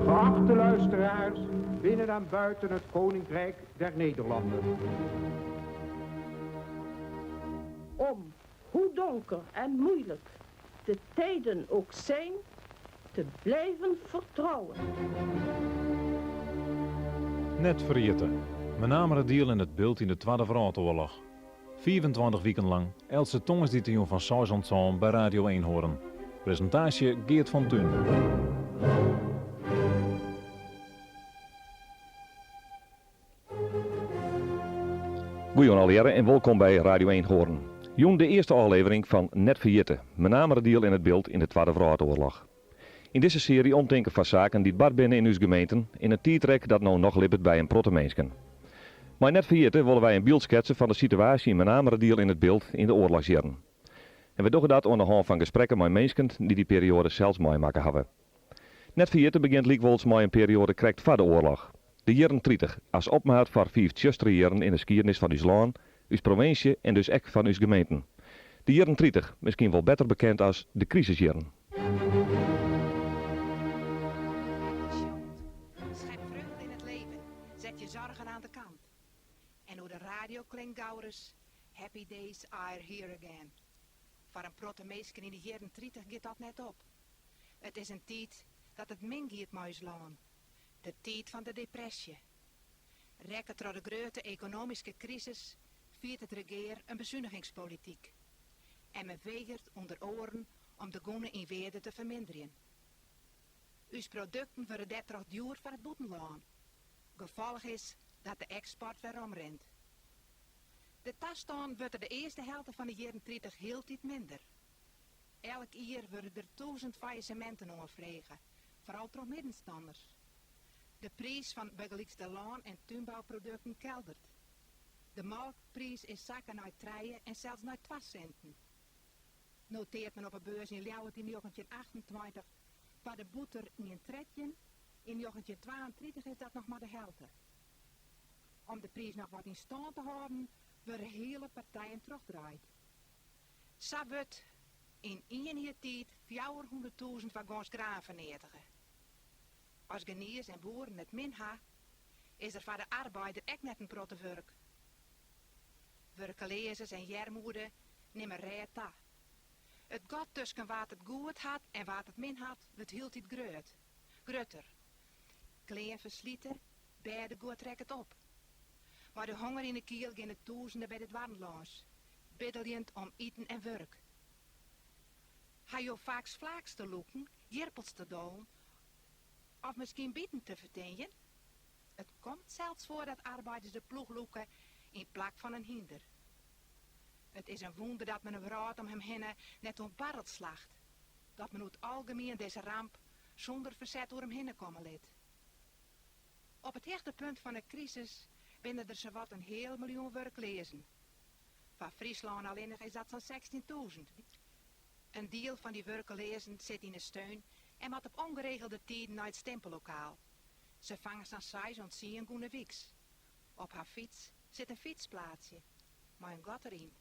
Geachte luisteraars binnen en buiten het Koninkrijk der Nederlanden. Om, hoe donker en moeilijk de tijden ook zijn, te blijven vertrouwen. Net ferjitte. Menameradiel en it Bilt yn de Twadde Wrâldoarloch. 25 wiken lang, eltse tongersdeitejûn fan seis oant sân by Radio Eenhoorn. Presintaasje Geart van Tunen. Goejûn allegearre en wolkom by Radio Eenhoorn. Jûn de earste ôflevering fan Net Ferjitte, Menameradiel en it Bilt yn de Twadde Wrâldoarloch. Yn dizze searje omtinken foar saken dy't bard binne yn ús gemeenten yn in tiidrek dat no noch libbet by in protte minsken. Mei Net Ferjitte wolle wy in byld sketse fan de situaasje yn Menameradiel en it Bilt yn de oarlochsjierren. En wy dogge dat oan de hân fan gesprekken mei minsken dy't dy perioade sels meimakke hawwe. Net Ferjitte begjint lykwols mei in perioade krekt foar de oarloch, de jierren 30, as opmaat foar fiif tsjustere jierren yn de skiednis fan ús lân, ús provinsje en dus ek fan ús gemeenten. De jierren 30, miskien wol better bekend as de krisisjierren. Schep vreugde in het leven, zet je zorgen aan de kant. En oer de radio klinkt gauris, Happy days are here again. Foar in protte minsken yn de jierren 30 giet dat net op. It is in tiid dat it min giet mei ús lân. De tiid fan de depresje. Rekke troch de grutte ekonomyske krisis fiert it regear in besunigingspolityk. En men wegeret ûnder oaren om de gûne yn wearde te ferminderjen. Us produkten wurde dêrtroch djoer foar it bûtenlân. Gefolch is dat de eksport weromrint. De tastân wurdt der de earste helte fan de jierren 30 hieltyd minder. Elk jier wurde der tûzen faillisseminten oanfrege, foaral troch middenstanners. De priis fan bygelyks de lân- en túnbouprodukten keldert. De molkpriis is sakke nei trije en sels nei twa sinten. Noteart men op 'e beurs yn Ljouwert yn 1928 foar de bûter 1,13, yn 1932 is dat noch mar de helte. Om de priis noch wat yn stân te hâlden wurde hiele partijen trochdraaid. Sa wurdt yn ien jier tiid 400.000 wagons graan ferneatige. As gerniers en boeren it min ha, is der foar de arbeider ek net in protte wurk. Wurkeleazens en earmoede nimme rêd ta. It gat tusken wa't it goed hat en wa't it min hat, wurdt hieltyd grut, grutter. Klean ferslite, bêdeguod rekket op. Mei de honger yn 'e kiel geane tûzenen by de doarren lâns, biddeljend om iten en wurk. Ha jo faaks flaaks te lûken, jirpels te dollen of miskien biten te fertinjen? It komt sels foar dat arbeiders de ploech lûke yn plak fan in hynder. It is in wûnder dat men 'e wrâld om him hinne net oan barrels slacht, dat men oer it algemien dizze ramp sûnder ferset oer him hinne komme lit. Op it hichtepunt fan 'e krisis binne der sawat in heal miljoen wurkleazen. Foar Fryslân allinnich is dat sa'n 16.000. In diel fan dy wurkeleazen sit yn 'e steun en moat op ûngeregelde tiden nei it stimpellokaal. Se fange sa'n seis oant tsien gûne wyks. Op har fyts sit in fytsplaatsje mei in gat deryn,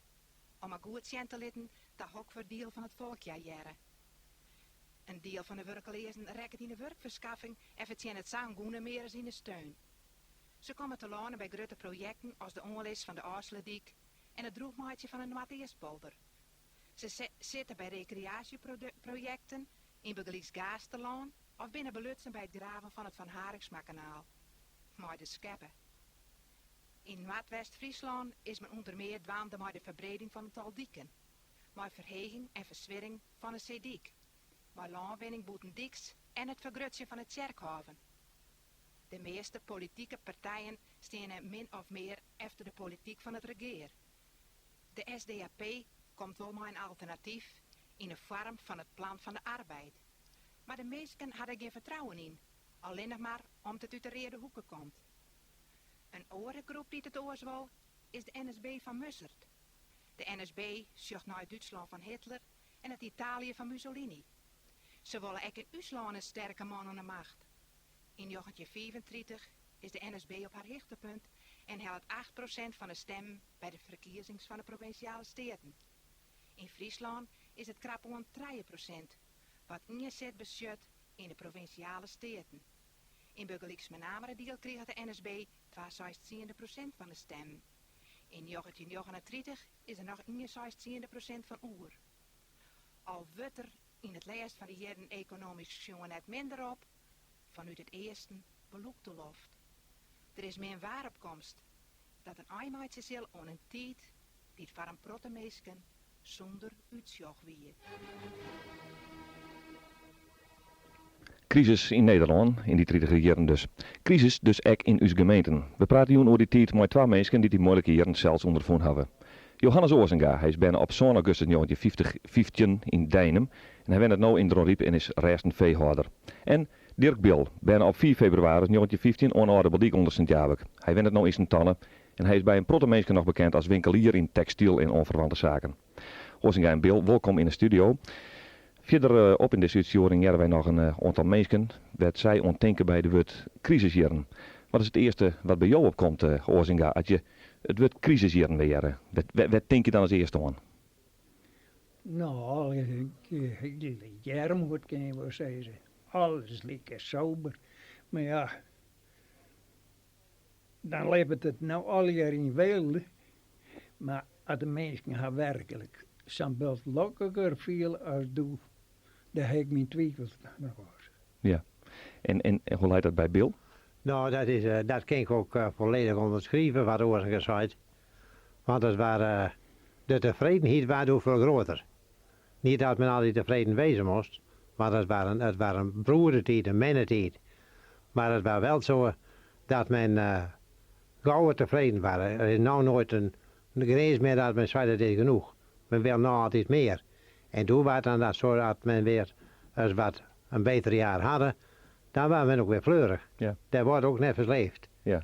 om mar goed sjen te litten ta hokfoar diel fan it folk hja hearre. In diel fan de wurkeleazen rekket yn de wurkferskaffing en fertsjinnet sa in gûne mear as yn de steun. Se komme telâne by grutte projekten as de oanlis fan de Ofslútdyk en it drûchmeitsjen fan de Noardeastpolder. Se sitte by rekreaasjeprojekten yn bygelyks Gaasterlân of binne belutsen by it graven fan it Van Harinxmakanaal mei de skeppe. Yn Noardwest-Fryslân is men ûnder mear dwaande mei de ferbreding fan it tal diken, mei ferheging en ferswierring fan 'e seedyk, mei lânwinning bûtendyks en it fergrutsjen fan 'e tsjerkhôven. De measte politike partijen steane min of mear efter de polityk fan it regear. De SDAP komt wol mei in alternatyf yn 'e foarm fan it Plan fan de Arbeid. Mar de minsken ha der gjin fertrouwen yn, allinnich mar om't it út de Reade Hoeke komt. In oare groep dy't it oars wol, is de NSB fan Mussert. De NSB sjocht nei it Dútslân fan Hitler en it Italië fan Mussolini. Se wolle ek yn ús lân in sterke man oan 'e macht. Yn 1935 is de NSB op har hichtepunt en hellet 8% fan 'e stimmen by de ferkiezings fan 'e Provinsjale Steaten. Yn Fryslân is it krapoan 3%. Wat ien sit betsjut yn de Provinsjale Steaten. Yn bygelyks Menameradiel kriget de NSB twa-seistiende prosint fan de stimmen. Yn 1939 is der noch ien seistiende prosint fan oer. Al wurdt der yn it lêst fan de jierren ekonomysk sjoen net minder op, fanút it easten belûkt de loft. Der is min waar op komst, dat in ein meitsje sil oan in tiid dy't foar in protte minsken sûnder útsjoch wie. Krisis yn Nederlân, yn dy tritiger jierren dus. Krisis dus ek yn ús gemeenten. We prate jûn oer dy tiid mei twa minsken dy't dy muoilike jierren sels ûnderfûn hawwe. Johannes Oazenga, hy is berne op sân augustus 1915 yn Deinum en hy wennet no yn Dronryp en is rêstend feehâlder. En Dirk Bil, berne op fiif febrewaris 1915 oan Alde Biltdyk ûnder Sint Jabik. Hy wennet no yn Sint Anne en hy is by in protte minsken noch bekend as winkelier yn tekstyl en oanferwante saken. Oazenga en Bil, wolkom yn de studio. Fierder op yn dizze útstjoering hearre wy noch in oantal minsken wêr't sy oan tinke by de wurd krisisjierren. Wat is it earste wat by jo opkomt, Oazenga, as je it wurd krisisjierren wer hearre? Wêr tinke je dan as earste oan? No, earmoed kin je wol sizze. Alles like sober. Mar ja, dan libbet it no allegear yn weelde. Mar as de minsken har werklik sa'n bult lokkiger fiele as doe, dêr ha ik myn twivels noch wolris. Ja. En, en hoe leit dat by Bil? No, dat is, dat kin ik ook folledich ûnderskrive wat Oazenga seit. Want it waar, de tefredenheid waar doe folle groter. Niet dat men altyd tefreden wezen moast, want it waar in, it waar in beroerde tiid, in minne tiid. Mar it waar wel zo dat men gauwer tefreden waar. Der is no noait in grins mear dat men seit it is genoeg. Men wil no altyd mear. En doe waard dan dat zo dat men weer eens wat in beter jaar hadde, dan waar men ook weer fleurig. Ja. Dêr wordt ook neffens leefd. Ja.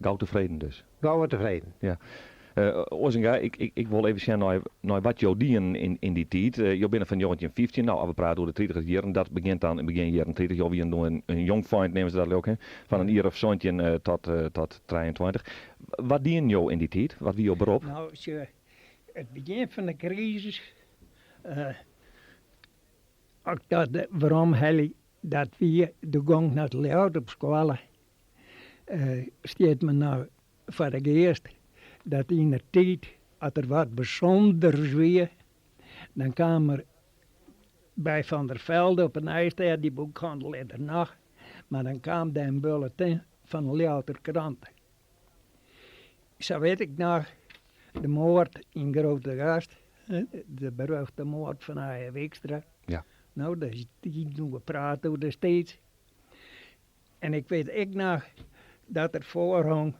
Gau tefreden dus. Gauwer tefreden. Ja. Oazenga, ik, ik, ik wol even sjen nei, nei wat jo dienen yn, yn dy tiid. Jo binne fan 1915, no, as we prate oer de tritiger jierren, dat begjint dan yn begjin jierren 30. Jo wienen doe in, in jongfeint, neame se dat leau ik, hè? Fan in jier of 17 tot, tot 23. Wat dienen jo yn dy tiid? Wat wie jo berop? No, sjoch, it begjin fan de krisis, as ik dat weromhelje, dat wie, doe gong ik nei Ljouwert op skoalle. Stiet my no foar de geast dat yn de tiid as der wat bysûnders wie, dan kaam er by Van der Velde op de Nijstêd, dy boekhannel is der noch, mar dan kaam dêr in bulletin fan de Ljouwerter Krante. Sa wit ik noch de moard yn Grootegast, de beruchte moard fan Haye Wykstra. Ja. No, dêr is tiden oer praat oer destiids. En ik wit ek noch dat der foarhong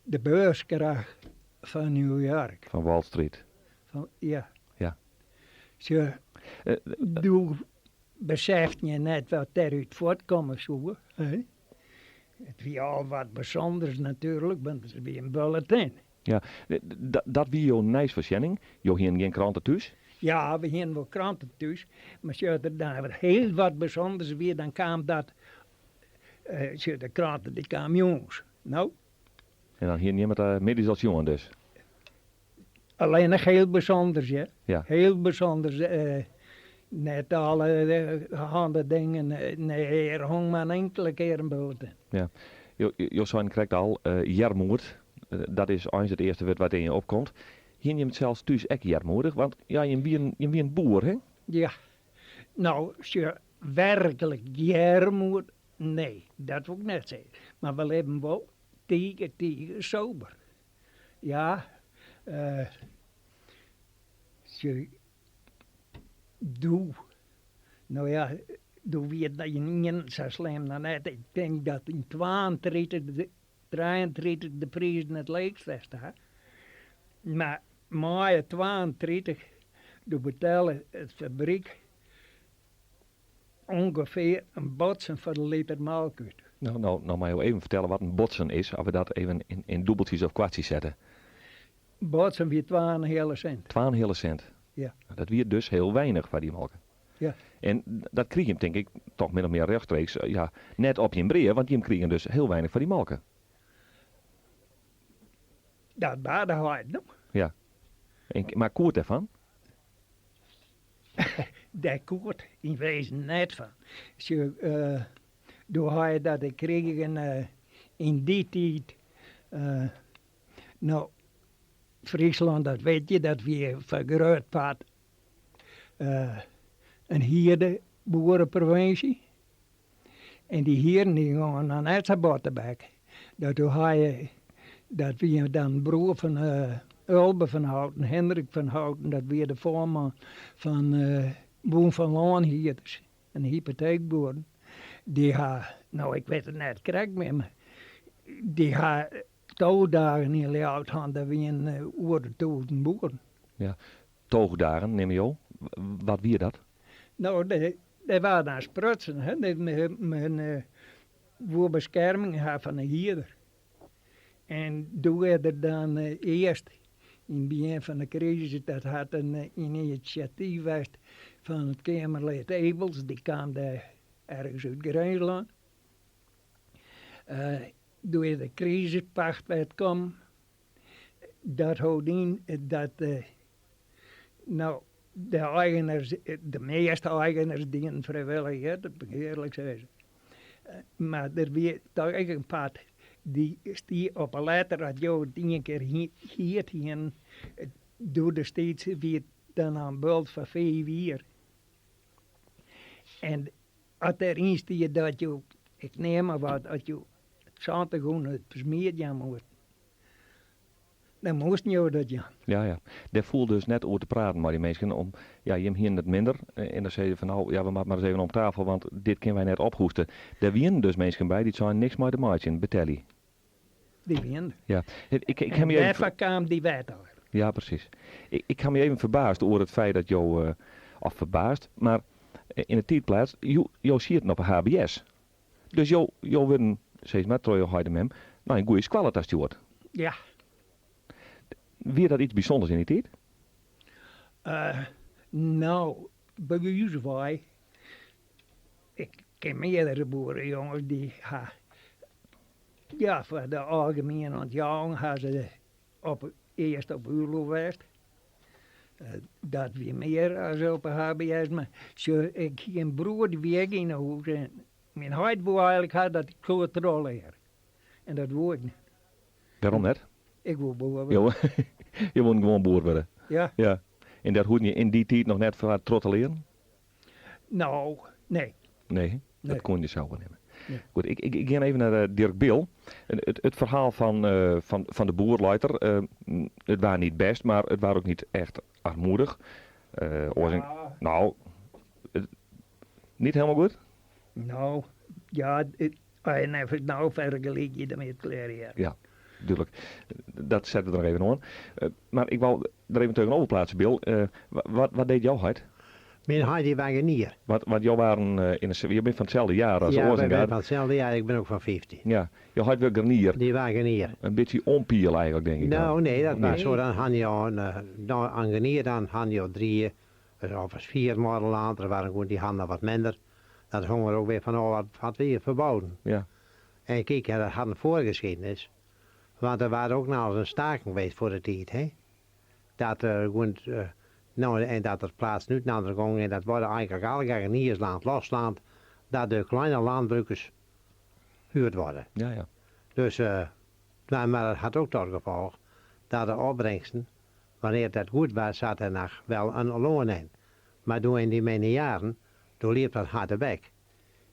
de beurskrach fan New York. Fan Wall Street. Fan, ja. Ja. Sjoch, doe beseften je net wat dêrút fuortkomme soe. Hè? It wie al wat bysûnders natuerlik, want it wie in bulletin. Ja, dat wie jo nijsfoarsjenning? Jo hienen gjin krante thús? Ja, we hienen wol kranten thús, mar sjoch, der dan hiel wat bysûnders wie, dan kaam dat, sjoch, de krante dy kaam jûns, no. En dan hienen jimme it middeis al sjoen dus? Allinnich hiel bysûnders, ja. Ja. Hiel bysûnders, net alle hande dingen, nee, der hong mar in inkele kear in bulletin. Ja. Jo, jo seinen krekt al, earmoed, dat is eins it earste wurd wat yn je opkomt. Hienen jim it sels thús ek earmoedich? Want ja, jim wienen, jim wienen boer, hè? Ja. No, sjoch, werklik earmoed, nee, dat wol ik net sizze. Mar we libben wol tige, tige sober. Ja, sjoch, doe, no ja, doe wie it ynienen sa slim noch net. Ik tink dat yn 32, 33 de prizen it leechst west ha. Mar maaie 32, doe betelle it fabryk ûngefear in botsen foar de liter molke út. No, no, no meie jo even fertelle wat in botsen is, as we dat even yn, yn dûbeltsjes of kwartsjes sette. Botsen wie twa en in heale sint. Twa en in heale sint. Ja. Dat wie dus hiel weinich foar dy molke. Ja. En dat krige jim tink ik toch min of mear rjochtstreeks, ja, net op jim brea, want jim krigen dus hiel weinich foar dy molke. Dat barde heit no. Ja. En, mar koe it dêrfan? Dêr koe it yn wêzen net fan. Sjoch, doe ha je dat ek krigen yn dy tiid. No, Fryslân, dat wit je, dat wie foar grut part in hierde boereprovinsje. En dy hieren dy gongen noch net sa bot tebek. Dat doe ha je, dat wie dan broer fan Ulbe van Houten, Hendrik van Houten, dat wie de foarman fan Bûn fan Lânhierders en hypoteekboeren. Dy ha, no ik wit it net krekt mear, mar dy ha toogdagen yn Ljouwert hân, dêr wienen oer de tûzen boeren. Ja, toogdagen neame jo, wat wie dat? No, dêr waard dan sprutsen, hè. Men woe beskerming ha fan de hierder. En doe is der dan earst, yn it begjin fan de krisis, dat hat in inisjatyf west fan it keamerlid Ebels, dy kaam dêr ergens út Grinslân. Doe is de krisispachtwet kommen. Dat hold yn dat no de eigeners, de measte eigeners dienen frijwillich hear, dat moat ik earlik sizze. Mar der wie toch ek in part dy stie op 'e letter as jo it ien kear hierd hienen, doe destiids wie it dan in bult foar fiif jier. En as dêryn stie dat jo, ik neam mar wat, as jo 70 persmiet jaan moasten, dan moasten jo dat jaan. Ja, ja. Dêr foel dus net oer te praten mei dy minsken om, ja, jim hienen it minder en dan sizze fan no, ja, we moatte mar ris even om tafel, want dit kinne wy net ophoeste. Dêr wienen dus minsken by dy't seinen niks mei te meitsjen, betelje. Dy wienen der. Ja. Ik, ik En ha my even dêrfoar kaam dy wet eigentlik. Ja, presys. Ik, ik ha my even ferbaasd oer it feit dat jo, of ferbaasd, mar yn de tiidplaats, jo, jo sieten op 'e HBS. Dus jo, jo wurden, sis mar, troch jo heit en mem nei in goede skoalle ta stjoerd. Ja. Wie dat iets bysûnders yn dy tiid? No, by ús wei, ik ken meardere boerejonges dy ha, ja, foar de algemiene ûntjouwing ha se op, earst op ULO west. Dat wie mear as op de HBS, mar sjoch, ik hie in broer dy wie ek yn 'e hûs en myn heit woe eigenlik ha dat ik soe trochleare. En dat woe ik net. Wêrom net? Ik woe boer wurde. Jo, jo woenen gewoan boer wurde? Ja. Ja. En dêr hoegden je yn dy tiid noch net foar troch te learen? No, nee. Nee, dat koenen je sels wol nimme. Goed, ik, ik, ik gean even nei Dirk Bil. It, it ferhaal fan, fan, fan de boer leit der. It waard niet best, mar it waard ook niet echt armoedich. Ja. Nou, niet helemaal goed? Nou, ja, en nou fergelykje dan it klear Ja, dúdlik. Dat sette we der noch even oan. Mar ik wou der even tegenover plaatsen, Bill. Wat, wat deed jouw heit? Myn heit die wie gernier. Want jo waren yn de, jo binne fan itselde jaar as Ja, wy Oazenga. binne fan itselde jaar, ik bin ook fan 15. Ja, jo heit wie gernier. Dy wie gernier. In bytsje ompiel eigenlik, denk ik dan. Nou, nee, dat was zo. Dan han jo een, nou, een gernier, dan han jo drie of vier morren land. Er waren gewoon die hadden wat minder. Dat hong er ook weer van af wat, wat we hier verbouwden. Ja. En kijk, en dat had een voorgeschiedenis. Want er waren ook nog eens een staking geweest voor de tijd, hè. Dat er gewoon, nou, en dat er plaats nu naar de gong en dat worden eigenlijk alle gerniersland, losland, dat de kleine landbruikers huurd worden. Ja, ja. Dus, nou, maar dat had ook tot gevolg dat de opbrengsten, wanneer dat goed was, zat er nog wel een loon in. Maar toen in die mene jaren, toen liep dat hard bek.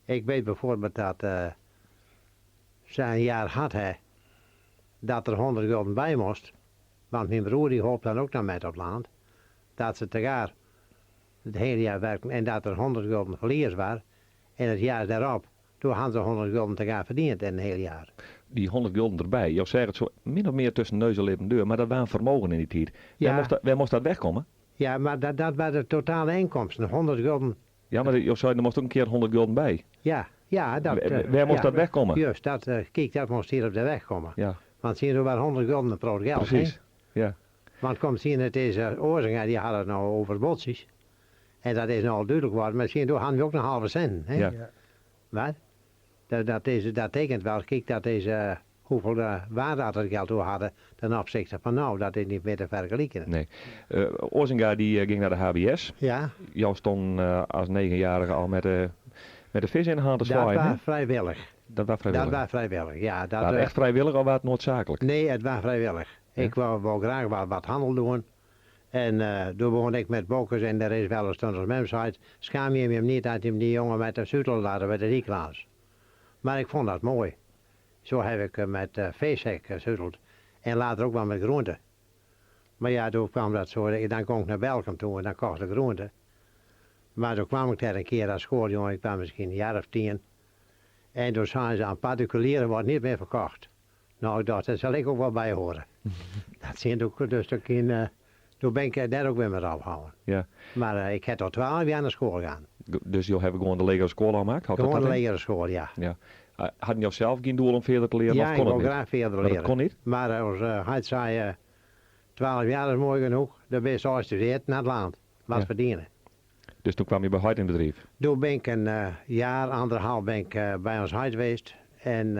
Ik weet bijvoorbeeld dat ze een jaar had hè, dat er 100 gulden bij moest. Want mijn broer die hoopt dan ook nog met op land. Dat ze tegaar het hele jaar werken en dat er 100 gulden verlies was. En het jaar daarop, toen hadden ze 100 gulden te gaan verdiend in een heel jaar. Die 100 gulden erbij, jo zeggen het zo min of meer tussen neus en lippen deur, maar dat waren vermogen in die tijd. Ja. Wêr moast dat wegkomme? Ja, maar dat, dat waren de totale inkomsten, 100 gulden. Ja, maar jo zeiden er moest ook een keer 100 gulden bij. Ja, ja. Dat, Wêr moast ja, dat wegkomme? Juist, dat, kijk, dat moest hier op de weg komen. Ja. Want zien er waren 100 gulden een proot geld. Precies, hè? ja. Want komt zien, het is Oazenga, die hadden het nou over botsies. En dat is nou al duidelijk geworden, maar zien, toen hadden we ook nog halve centen. Hè? Ja. Wat? Dat, dat, is, dat tekent wel, kijk, dat is. Hoeveel waarde dat het geld toen hadden ten opzichte van nou, dat is niet meer te vergelijken. Nee. Ozinga die ging naar de HBS. Ja. Jou stond als negenjarige al met de vis in de hand te zwaaien. Dat was vrijwillig. Dat was vrijwillig? Dat was vrijwillig, ja. Dat, was echt vrijwillig of was het noodzakelijk? Nee, het was vrijwillig. Ja? Ik wou graag wat handel doen. En toen begon ik met bokkers en daar is wel eens toen als mens zei, schaam je hem niet dat je hem die jongen met de zutel laten bij de rieklaas. Maar ik vond dat mooi. Zo heb ik met vishek gezoeteld en later ook wel met groenten. Maar ja, toen kwam dat zo, dan kon ik naar Belgium toe en dan kocht ik groenten. Maar toen kwam ik daar een keer als schooljongen, ik was misschien een jaar of 10. En toen zeiden ze aan particulieren wordt niet meer verkocht. Nou, ik dacht, daar zal ik ook wel bij horen. Dat zijn ook dus ook in, toen ben ik daar ook weer mee opgehouden. Ja. Maar ik heb tot 12 jaar naar school gegaan. Dus jullie hebben gewoon de legere school al gemaakt? Gewoon de legere school, ja. Ja. Hadden jou zelf geen doel om verder te leren? Ja, of kon ik wou het graag verder maar leren. Dat kon niet? Maar ons hij zei, 12 jaar is mooi genoeg, dan ben je zo gestudeerd naar het land. Wat ja. verdienen. Dus toen kwam je bij Huid in bedrijf? Toen ben ik een jaar, anderhalf ben ik bij ons huid geweest. En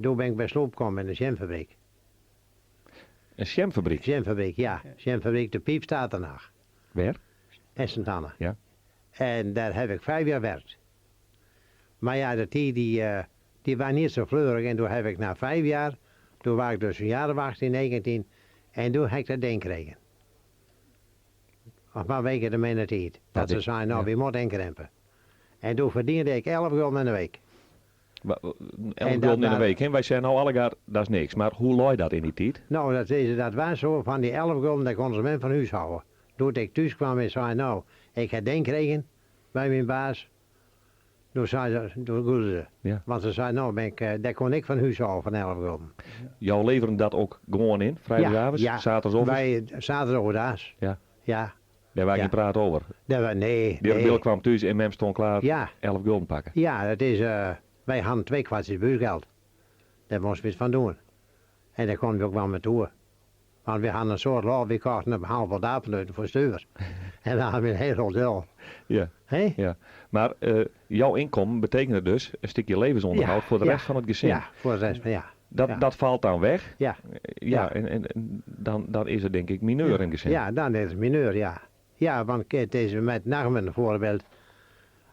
toen ben ik bij Sloop gekomen in de jamfabriek. Een jamfabriek? Jamfabriek, ja. Jamfabriek, de piep staat er nog. Waar? In Sint-Anne. Ja. En daar heb ik 5 jaar gewerkt. Maar ja, de tijd die was niet zo fleurig. En toen heb ik na 5 jaar, toen was ik dus een jaar of 18, 19, en toen heb ik dat ding gekregen. Of maar weken ermee naar tijd. Dat ze zeiden, nou, we moeten inkrimpen. En toen verdiende ik 11 gulden in de week. 11 gulden in de week, hè? Wij zijn nou alle jaar, dat is niks. Maar hoe looi dat in die tijd? Nou, dat was zo, van die 11 gulden, dat kon ze men van huis houden. Toen ik thuis kwam en zei, nou, ik heb ding gekregen bij mijn baas. Toen zei ze, toen goeden ze. Ja. Want ze zei, nou, ben ik, daar kon ik van huis houden van 11 gulden. Jou leveren dat ook gewoon in? Vrijdagavond, ja, ja. zaterdagochtend? Wij, zaterdagochtend. Ja. Ja. Daar waren ja. geen praat over. Daar, nee. Die nee. Bill kwam thuis en mem stond klaar, ja. 11 gulden pakken. Ja, dat is, wij hadden 2 kwartjes buurgeld. Daar moesten we iets van doen. En daar konden we ook wel mee toe. Want we hadden een soort law, we kochten een halve apenleuten voor stuur. En dan hadden we een heel deel. Ja. He? Ja. Maar jouw inkomen betekende dus een stukje levensonderhoud ja, voor de ja, rest van het gezin. Ja, voor de rest van, ja. Dat, ja. dat valt dan weg. Ja. Ja, ja. En dan is het denk ik mineur ja. in het gezin. Ja, dan is het mineur, ja. Ja, want het is met Nagmen bijvoorbeeld.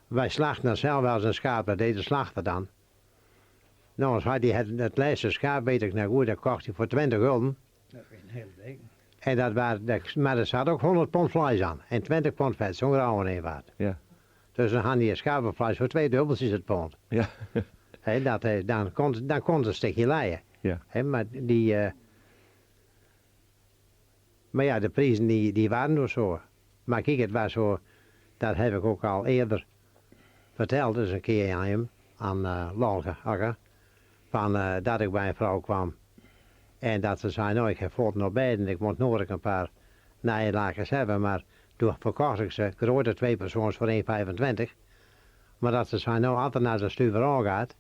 Wij slachten zelf wel eens een schaap, dat deed de slachter dan. Nou, als hij die het laatste schaap, weet ik nou goed, dat kocht hij voor 20 gulden. Dat is een heel ding. En dat waren, maar er zat ook 100 pond vlees aan en 20 pond vet, zo'n grauwe een waard. Ja. Dus dan had hij een schapenvlees voor 2 dubbeltjes het pond. Ja. He, dat, dan kon het een stukje leien. Ja. He, maar die, maar ja, de prijzen die waren dus zo. Maar kijk, het was zo, dat heb ik ook al eerder verteld, dus een keer aan hem, aan Lolke, Akker, van dat ik bij een vrouw kwam. En dat ze zei, nou ik heb voort nog bij en ik moet nodig een paar nijlakens hebben, maar toen verkocht ik ze, grote 2 persoons voor 1,25. Maar dat ze zei, nou als er naar de stuur gaat,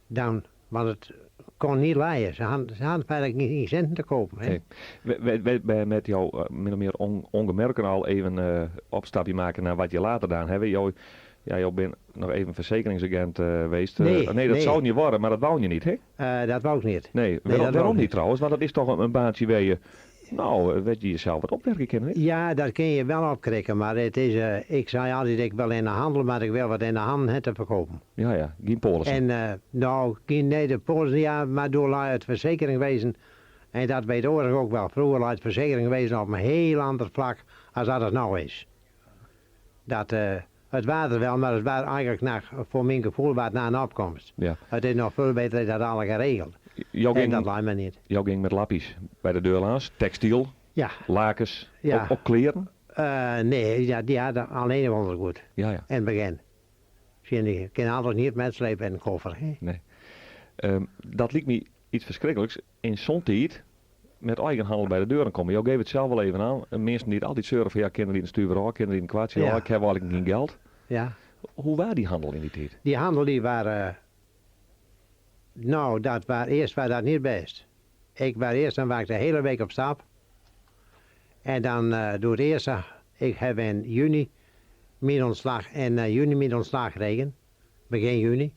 dan, want het kon niet leien. Ze hadden eigenlijk niet centen te kopen. Hè? Nee. Wij met jou min of meer ongemerkt al even opstapje maken naar wat je later gedaan hebt. Jou, ja, jou bent nog even verzekeringsagent geweest. Nee, nee, dat nee. zou niet worden, maar dat wou je niet, hè? Dat wou ik niet. Nee, waarom niet trouwens? Want dat is toch een baantje waar je, nou, weet je jezelf wat opwerken kan, hè? Ja, dat kun je wel opkrikken, maar het is, ik zei altijd, ik wil in de handel, maar ik wil wat in de hand hebben te verkopen. Ja, ja, geen polissen. En, nou, geen, nee, de polissen, ja, maar door het verzekeringwezen, en dat weet Oorlog ook wel, vroeger het verzekeringwezen op een heel ander vlak als dat het nou is. Dat, het was er wel, maar het was eigenlijk naar, voor mijn gevoel wat na een opkomst. Ja. Het is nog veel beter dat alle geregeld. Jou en ging, dat lijkt me niet. Jou ging met lappies bij de deur langs, textiel, ja. lakens, ja. Ook kleren? Nee, ja, die hadden alleen ondergoed. Ja, ja. In het begin. Je kan altijd niet metslepen in een koffer. Hè? Nee. Dat liep me iets verschrikkelijks. In zo'n tijd met eigen handel bij de deuren komen. Jou geef het zelf wel even aan. Mensen die altijd zeuren van ja, kinderen die een stuur kinderen die een kwartje, ja. ik heb eigenlijk geen geld. Ja. Hoe was die handel in die tijd? Die handel die waren... Nou, dat was, eerst was dat niet best. Ik was eerst, dan was ik de hele week op stap. En dan door het eerste, ik heb in juni mijn ontslag, in juni mijn ontslag gekregen, begin juni.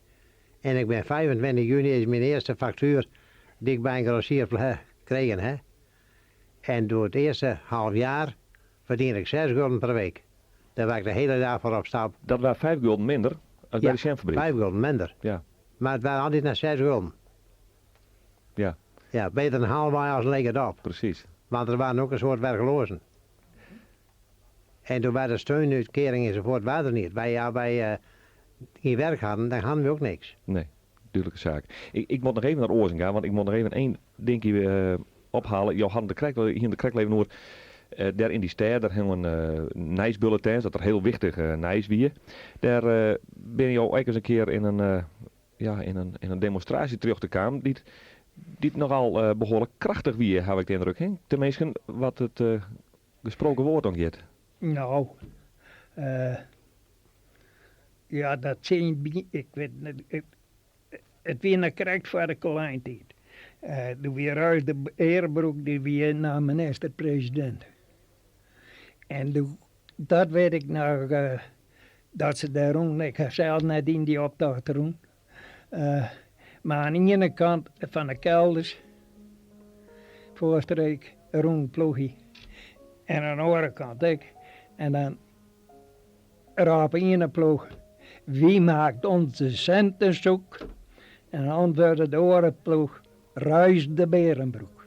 En ik bin 25 juny is myn earste faktuer dy't ik by in grossier kregen ha. En doe it earste half jaar ferdiende ik 6 gulden per week. Dêr wie ik de hiele dei foar op stap. Dat wie 5 gulden minder as by Ja, de jamfabryk. 5 gulden minder. Ja. Mar it wie altyd noch 6 gulden. Ja. Ja, better in healwei as in lege dop. Presys. Want der waarden ek in soad werkloazen. En doe wie de steunútkearing enzovoort wie der net. Wy, ja, wy eh, gjin werk hadden, dan hadden we ek niks. Nee, dúdlike saak. Ik moat noch even nei Oazinga, want ik moat noch even één dinkje ophale. Jo hadden der krekt, hienen der krekt even oer, dêr yn dy stêd, dêr hingen nijsbulletins, dat der hiel wichtich nijs wie. Dêr binne jo ek ris in kear yn in, ja, yn in demonstraasje terjochte kaam, dy't nochal behoarlik krachtich wie, haw ik de yndruk. Hè? Teminsten wat it gesproken woord oangiet. Nou, ja, dat tsjin, ik wit net, it wie noch krekt foar de Colijntiid. Doe wie Ruijs de Beerenbroek, dy wie noch minister-presidint. En doe, dat wit ik noch, dat se dêr rûnen. Ik ha sels net yn dy optocht rûn. Mar oan de iene kant fan de Kelders, Voorstreek, rûn in ploechje. En oan de oare kant ek. En dan rôp de iene ploech, Wie maakt ons de centen zoek? En dan antwurde de oare ploech, Ruijs de Beerenbroek.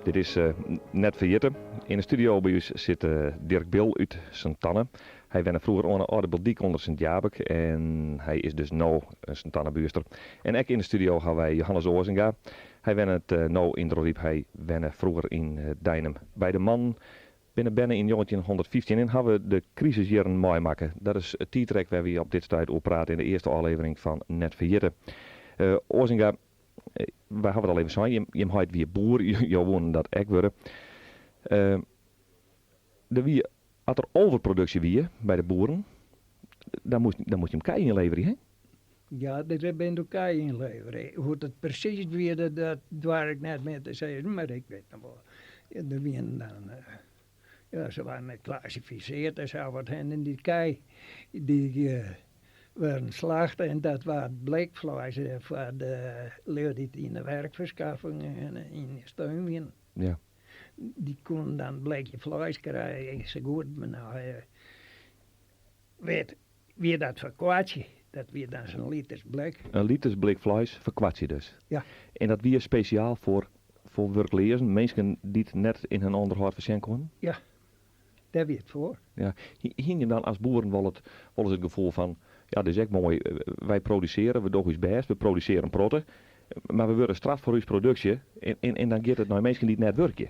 Dit is Net Ferjitte. Yn de studio by ús sit Dirk Bil út Sint-Anne. Hy wenne froeger oan 'e âlde Biltdyk ûnder Sint Jabik en hy is dus no in Sint-Annebuerster. En ek yn de studio hawwe wy Johannes Oazinga. Hy wennet no yn Dronryp, hy wenne froeger yn Deinum. Beide mannen binne berne yn njoggentjinhûndertfyftjin en hawwe de krisisjierren meimakke. Dat is it tiidrek wêr wy op dit stuit oer prate yn de earste ôflevering fan Net Ferjitte. Oazinga, wy hawwe it al even sein, jim heit wie boer, jo woenen dat ek wurde. Der wie. As der overproduksje wie by de boeren, dan moast dan moast je him kij ynleverje, hè? Ja, der binne doe kij ynlevere. Hoe't it presys wie, dat doar ik net mear te sizzen, mar ik wit noch wol, der wienen dan, ja, se waarden ek klassifisearre en sa wat en dy kij dy waarden slachte en dat waard blikfleis foar de lju dy't yn de werkferskaffing en yn de steun wienen. Ja. Dy koenen dan in blikje fleis krije, sa goed me noch wit, wie dat foar kwartsje. Dat wie dan sa'n liters blik. In liters blik fleis foar kwartsje dus. Ja. En dat wie spesjaal foar, foar wurkleazen, minsken dy't net yn hun ûnderhâld foarsjen koenen? Ja, dêr wie it foar. Ja. Hiene jim dan as boeren wol it, wolris it gefoel fan, ja, dit is ek moai, wy produsearje, we dogge ús bêst, we produsearje in protte, mar we wurde straft foar ús produksje en, en, en dan giet it nei minsken dy't net wurkje?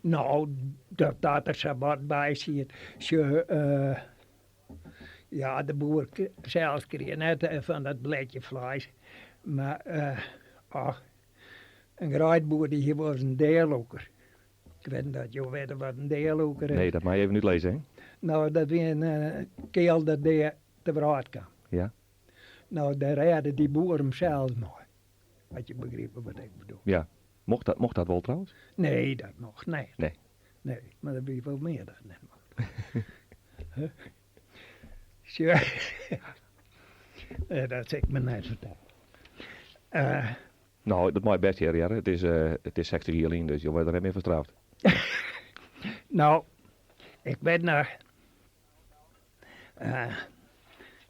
No, dat dat der sa wat by siet. Sjoch, ja, de boer sels krige net fan dat blikje fleis, mar ach, in greidboer dy hie wolris in dealûker. Ik wit net oft jo witte wat in dealûker is. Nee, dat meie je even útlizze, hè? No, dat wie in keal dat dea te wrâld kaam. Ja. No, dêr rêde dy boer himsels mei. As je begripe wat ik bedoel. Ja. Mocht dat, mocht dat wol trouwens? Nee, dat mocht net. Nee. Nee, mar der wie wol mear dat net mocht. Sjoch, dat sil ik mar net fertelle. No, dat mei bêst hear, hear. It is, it is 60 jier lyn, dus jo wurde der net mear foar straft. No, ik wit noch,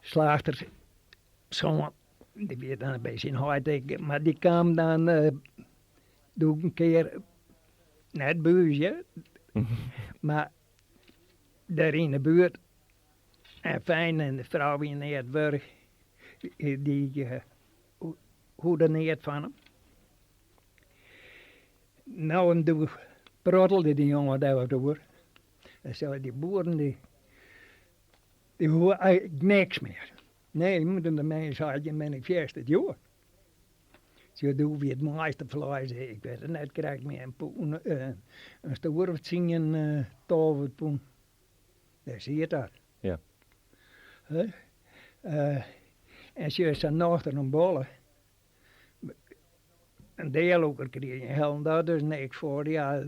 slachter soan, dy wie dan by syn heit ek, mar dy kaam dan doe in kear, net by ús hear, mar dêr yn de buert. En fijn, en de frou wie neat wurch, dy hoede neat fan him. No en doe prottelde dy jonge dêr wat oer. En sei dy boeren dy, dy hoege eigentlik niks mear. Nee, want de mens sei, jim binne ek fierste djoer. Sjoch, doe wie it moaiste fleis, ik wit it net krekt mear, in pûn, in stoer of tsien, 12 pûn. Dêr siet dat. Ja. Huh? En sjoch, sa'n nochter in bolle. In dealûker krige je hielendal dus niks foar. Ja,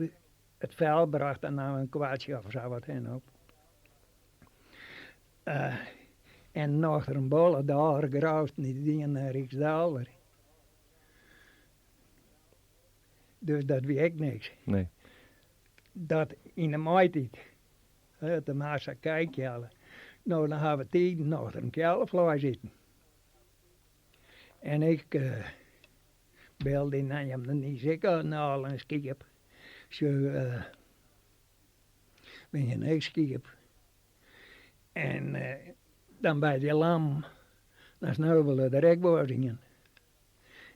it fel brocht dan no in kwartsje of sa wat hin op. En nochter in bolle, de allergrousten, dy dienen in ryksdaalder. Dus dat wie ek niks. Nee. Dat yn de maitiid, hè, de massa kij kealle. No, dan ha we tiden nochter in keallefleis iten. En ik belde yn de niis ek al in skiep. Sjoch, we hiene ek skiep. En dan by dy lam, dan sneuvele der ek wolris ien.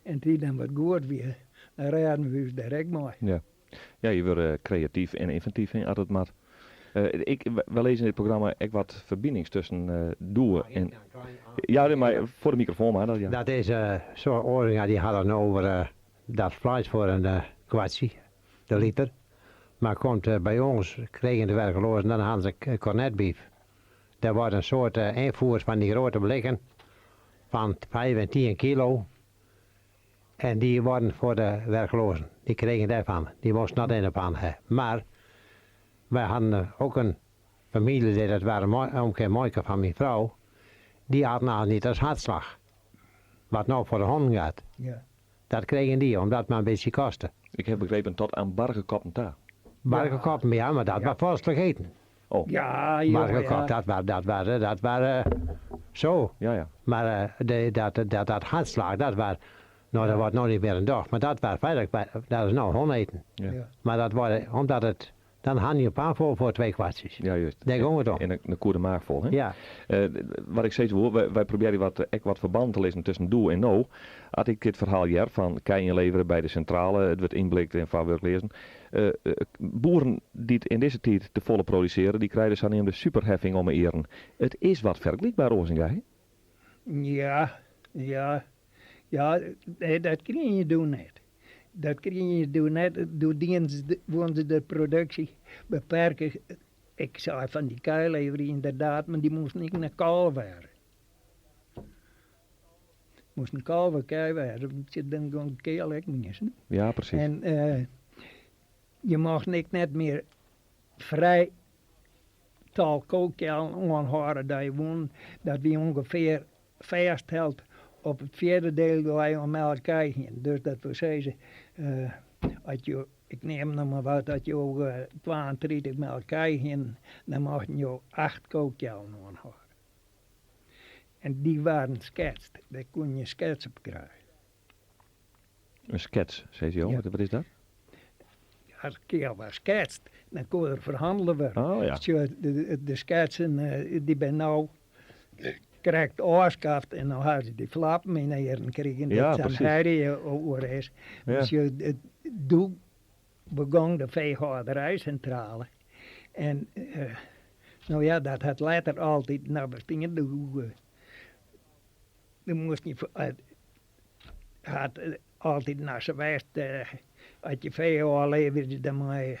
En dy dan wat goed wie, dan rêden we ús dêr ek mei. Ja. Ja, je wurde kreatyf en ynventyf hè, as it moat. Ik, wy lizze yn dit programma ek wat ferbinings tusken doe en... Ja, mar foar de mikrofoan mar dat, ja. Dat is zo, Oringa dy hat it no oer dat fleis foar in kwartsje, de liter. Mar komt by ons, kregen de werkeloazen, dan hadden se kornetbief. Dêr wordt in soart ynfoerd fan dy grote blikken fan 5 en 10 kilo. En dy worden foar de werkloazen. Dy kregen dêrfan. Dy moasten net yn de pan ha. Mar wy hadden ook in famyljelid, dat waren omke en muoike fan myn frou. Dy hadden al net as hartslach. Wat no foar de honden gaat. Ja. Dat kregen dy, omdat it mar in bytsje koste. Ik ha begrepen tot oan bargekoppen ta. Bargekoppen, ja, mar dat Ja. was vorstelijk eten. Oh. Ja, jonge, Bargekop, ja. dat was, dat was, dat was zo. Ja, ja. Mar de, dat, dat, dat hartslag, dat was, no dat wordt no net mear oan tocht, mar dat was feitlik, dat is no hûne-eten. Ja. Ja. Mar dat was, omdat it, dan hadden je een pan fol foar twee kwartsjes. Ja, juist. Dêr gong it om. En dan koe de maach fol, hè? Ja. Wat ik sizze woe, wy probearje wat, ek wat ferbannen te lizzen tusken doe en no. As ik dit ferhaal hear fan kij ynlevere by de sintrale, it wurdt ynblikt en foar wurkleazen. Boeren dy't yn dizze tiid te folle produsearje, dy krije de saneamde superheffing om 'e earen. It is wat fergelykber, Oazinga, hè? Ja, ja. Ja, nee, dat krigen je doe net. Dat krigen je doe net. Doe dienen ze, woenen ze de produksje beperke. Ik sei fan dy kij leverje ynderdaad, mar dy moasten ek nei kalf wêze. Moasten kalve kij wêze, want dan gong de keal ek mis. Ja, presys. En je mochten ek net mear frij tal kokeallen oanhâlde dat je woenen. Dat wie ûngefear fêststeld op it fjirde diel dat wy oan melk kij hienen. Dus dat wol sizze, as jo, ik neam no mar wat, as jo 32 melk kij hienen, dan mochten jo acht kokeallen oanhâlde. En dy waarden sketst, dêr koene je in skets op krije. In skets, sizze jo? Ja. Wat is dat? As de keal waard sketst, dan koe der ferhannele wurde. Oh ja. Sjoch, de sketsen dy binne no krekt ôfskaft en no hawwe se dy flappen yn 'e earen krigen Ja, dêr't sa'n presys. herrie oer is. Ja. Sjoch, doe begong de feehâlderijsintrale en no ja, dat hat letter altyd noch bestien. Doe moasten je hat altyd noch sa west, as je fee ôfleverje dan moat je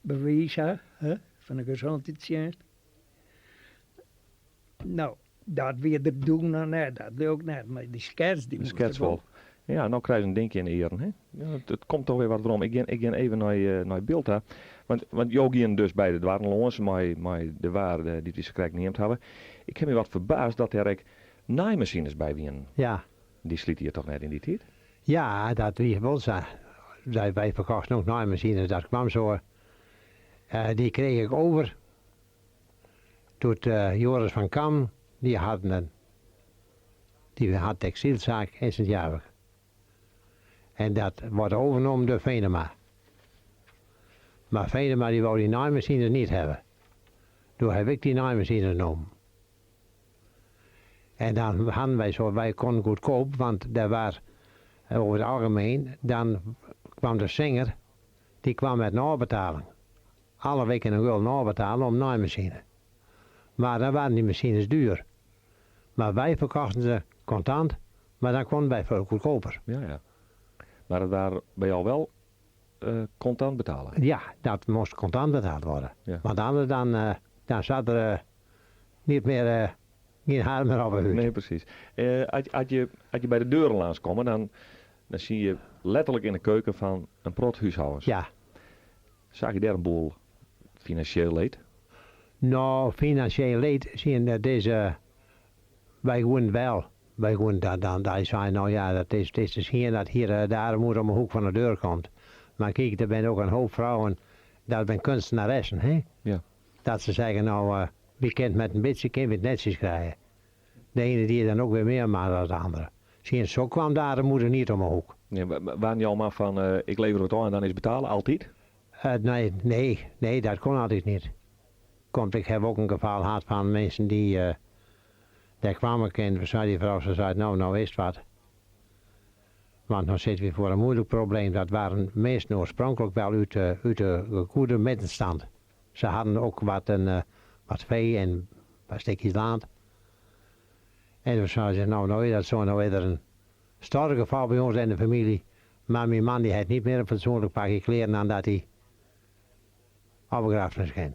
bewiis ha fan de gezondheidstsjinst. No, dat wie der doe noch net, dat leau ik net, mar dy skets dy De moast der skets wol. wol. Ja, no krije se in dinkje yn de earen, hè? Ja, it komt toch wer wat werom. Ik gean, ik gean even nei, nei byld ta. Want, want jo gienen dus by de doarren lâns mei, mei de waar dy't wy sakrekt neamd hawwe. Ik ha my wat ferbaasd dat dêr ek naaimasines by wienen. Ja. Dy sliet je toch net yn dy tiid? Ja, dat wie wol sa. Wy ferkochten ek naaimachines, dat kwam sa. Dy kreech ik over doe't Joris van Kam, dy hat in, dy hat tekstylsaak yn Sint Jabik. En dat wordt overnomen door Venema. Maar Venema die wou die naaimachines niet hebben. Doe heb ik die naaimachines genomen. En dan hadden wij zo, wij konden goedkoop, want daar was over het algemeen, dan kwam de Singer, die kwam met nabetaling. Alle weken een gulden nabetalen om naaimachine. Maar dan waren die machines duur. Maar wij verkochten ze contant, maar dan konden wij veel goedkoper. Ja, ja. Maar dat waren bij jou wel contant betalen? Ja, dat moest contant betaald worden. Ja. Want anders dan, dan zat er niet meer, geen haar meer op de huid. Nee, precies. Als je bij de deuren langskomt, dan zie je letterlijk in de keuken van een prot huishoudens. Ja. Zag je daar een boel financieel leed? Nou, financieel leed zien dat deze, wij gewoon wel. Wij gewoon dat dan, daar zijn, nou ja, dat is, het is te zien dat hier de armoede om de hoek van de deur komt. Maar kijk, er zijn ook een hoop vrouwen, dat zijn kunstenaressen, hè? Ja. Dat ze zeggen, nou, wie kent met een beetje, kan het netjes krijgen. De ene die dan ook weer meer maakt dan de andere. Zie je, zo kwam de armoede niet om de hoek. Nee, waren jou maar van, ik lever het aan en dan is betalen, altijd? Nee, nee, nee, dat kon altijd niet. Komt, ik heb ook een geval gehad van mensen die, daar kwam ik en zei die vrouw, ze zei, nou, nou is het wat. Want dan zitten we voor een moeilijk probleem. Dat waren mensen oorspronkelijk wel uit de goede middenstand. Ze hadden ook wat vee en een paar stukjes land. En toen zei ze, nou, nou is dat zo, nou is er een sterk geval bij ons in de familie. Maar mijn man die had niet meer een fatsoenlijk pakje kleren aan dat hij op begrafenis ging.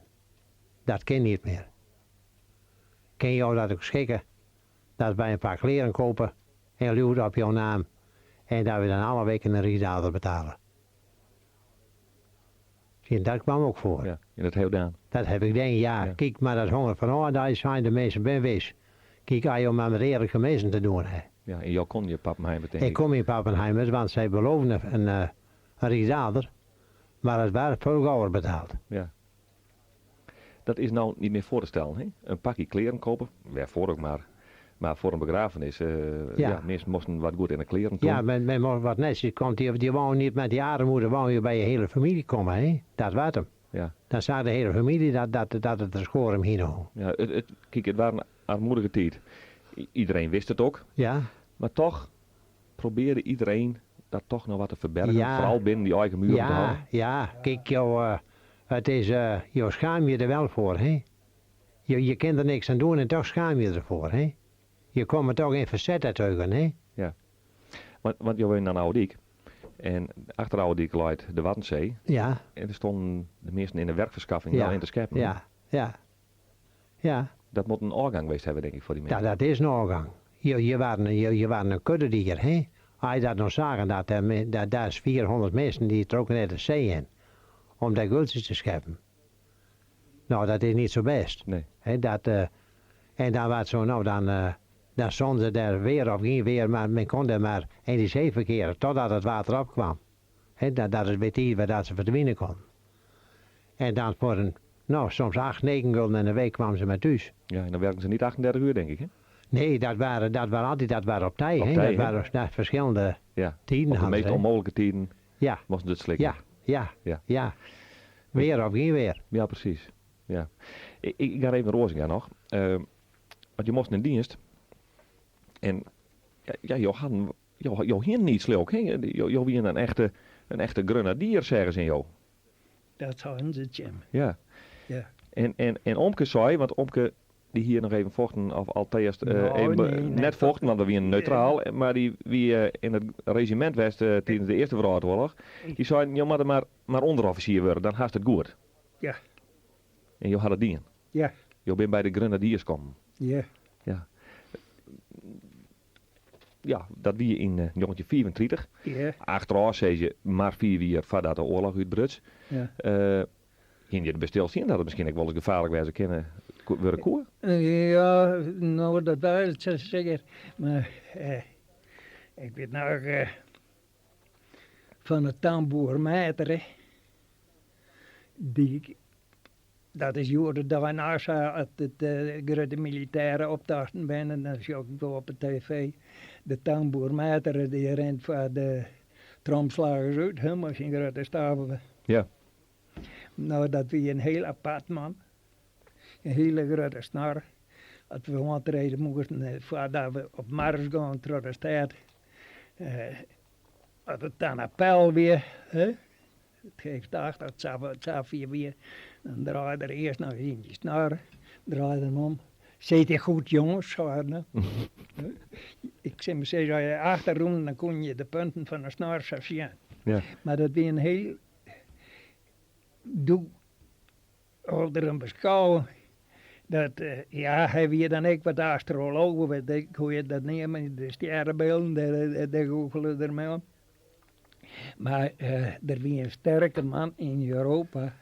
Dat kan niet meer. Ken jou dat ook schikken? Dat wij een paar kleren kopen en luwt op jouw naam. En dat we dan alle weken een rietdaler betalen. Zie je, dat kwam ook voor. Ja, en dat heel gedaan. Dat heb ik denk, ja. Ja. Kijk, maar dat honger van, oh, daar zijn de mensen ben wees. Kijk, als je maar met eerlijke mensen te doen hebt. Ja, en jou kon je Pappenheim denk Ik kom in Pappenheim, want zij beloofden een rietdaler. Maar het werd veel gauwer betaald. Ja. Dat is nou niet meer voor te stellen, hè? Een pakje kleren kopen, waarvoor ook maar. Maar voor een begrafenis, Ja. ja, mensen moesten wat goed in de kleren doen. Ja, men moest wat netjes komt. Die wou niet met die armoede, wou je bij je hele familie komen, hè? Dat was hem. Ja. Dan zag de hele familie dat het er schoor hem heen hong. Ja, kijk, het waren een armoedige tijd. Iedereen wist het ook. Ja. Maar toch probeerde iedereen dat toch nog wat te verbergen. Ja. Vooral binnen die eigen muren te Ja, houden. ja. Kijk, joh, het is, joh, schaam je er wel voor, hè? Je kunt er niks aan doen en toch schaam je ervoor, hè? Je komt er toch in verzet uit, hè? Ja. Want je woont dan Oude Dijk. En achter de Oude Dyk leit de Waddenzee. Ja. En der stonden de measten yn de werkferskaffing Ja. al yn te skeppen. Ja, ja. Ja. Dat moat in ôfgang west hawwe, denk ik, foar dy Ja, minsken. dat is in ôfgang. Je waren, je waren een kuddedier, hè? As je dat noch zagen, dat, dat, daar is 400 mensen die trokken net de zee in om daar gultjes te scheppen. Nou, dat is niet zo best. Nee. Hè, dat, en dan was zo, nou, dan, dan stonden ze daar weer of geen weer, maar men kon daar maar in die zee verkeren totdat het water opkwam. Hè, dat is weer tijd waar dat ze verdwijnen kon. En dan voor een, nou, soms 8, 9 gulden in de week kwamen ze maar thuis. Ja, en dan werken ze niet 38 uur, denk ik, hè? Nee, dat waren altijd dat waren op tijd. Op hè. tij, Dat hè? waren dat verschillende Ja. tijden. Op de hadden meest ze, hè. onmogelijke tijden Ja, moesten ze het slikken. ja, ja, Ja. ja. Weer of geen weer. Ja, precies. Ja. Ik ga even naar Rozinga nog. Want je moest in dienst. En ja, ja, joh, hadden, joh, joh, hier niet leuk, hè? Jo, joh, wie een echte grenadier, zeggen ze in jou. Dat zouden ze, Jim. Ja. Ja. En Omke zei, want Omke die hier nog even vochten, of althans Nou, even nee, nee, net vochten, want we waren neutraal, maar die wie in het regiment was tijdens de Eerste Wereldoorlog, die zei, je moet er maar onderofficier worden, dan haast het goed. Ja. En je had het dien. Ja. Je bent bij de grenadiers komen. Ja. Ja. Ja, dat wie in 1934. Ja. Achteraf zei ze maar 4 jaar voordat de oorlog uitbruts. Ja. Ging je er bestil zien dat het misschien ook wel eens gevaarlijk was kunnen worden koer? Ja, nou dat was het zo zeker. Maar ik weet nog van het tamboermeter, hè. Die, dat is jaren daarna, dat het grote militaire optochten ben, en dan zie ik op de tv. De tamboermeter die rent voor de tromslagers uit, hè, met zijn grote staven. Ja. Nou, dat wie een heel apart man. Een hele grote snor. Als we rondrijden moesten, voordat we op mars gaan door de stad. Als het dan appel weer, hè? Het geeft acht, het zaf weer. Dan draaide er eerst nog eens in die snor, draaide hem om. Zit je goed, jongens, zei hij. Ik zei, maar, als je achterom, dan kon je de punten van de snor zo zien. Ja. Maar dat weer een heel doe er een beschouwen dat, ja, hij wie dan ik wat astrologen, weet ik hoe je dat neemt, de sterrenbeelden, daar goochelen ermee om. Maar er wie een sterke man in Europa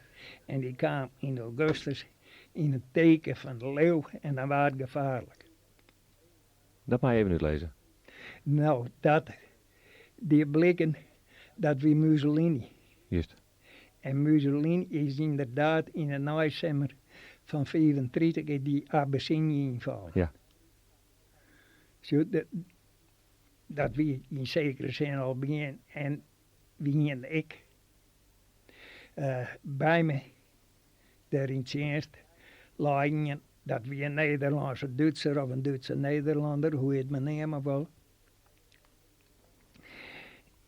en die kwam in augustus in het teken van de leeuw en dan was het gevaarlijk. Dat mag je even uitlezen. Nou, dat, die blikken, dat wie Mussolini. Juist. En Mussolini is inderdaad in de naaisemmer van 35 in die Abyssinië invallen. Ja. Zo, dat wie in zekere zin al begin en wie en ik bij me daar in dienst lagen dat wie een Nederlandse Duitser of een Duitse Nederlander, hoe je het maar nemen wil.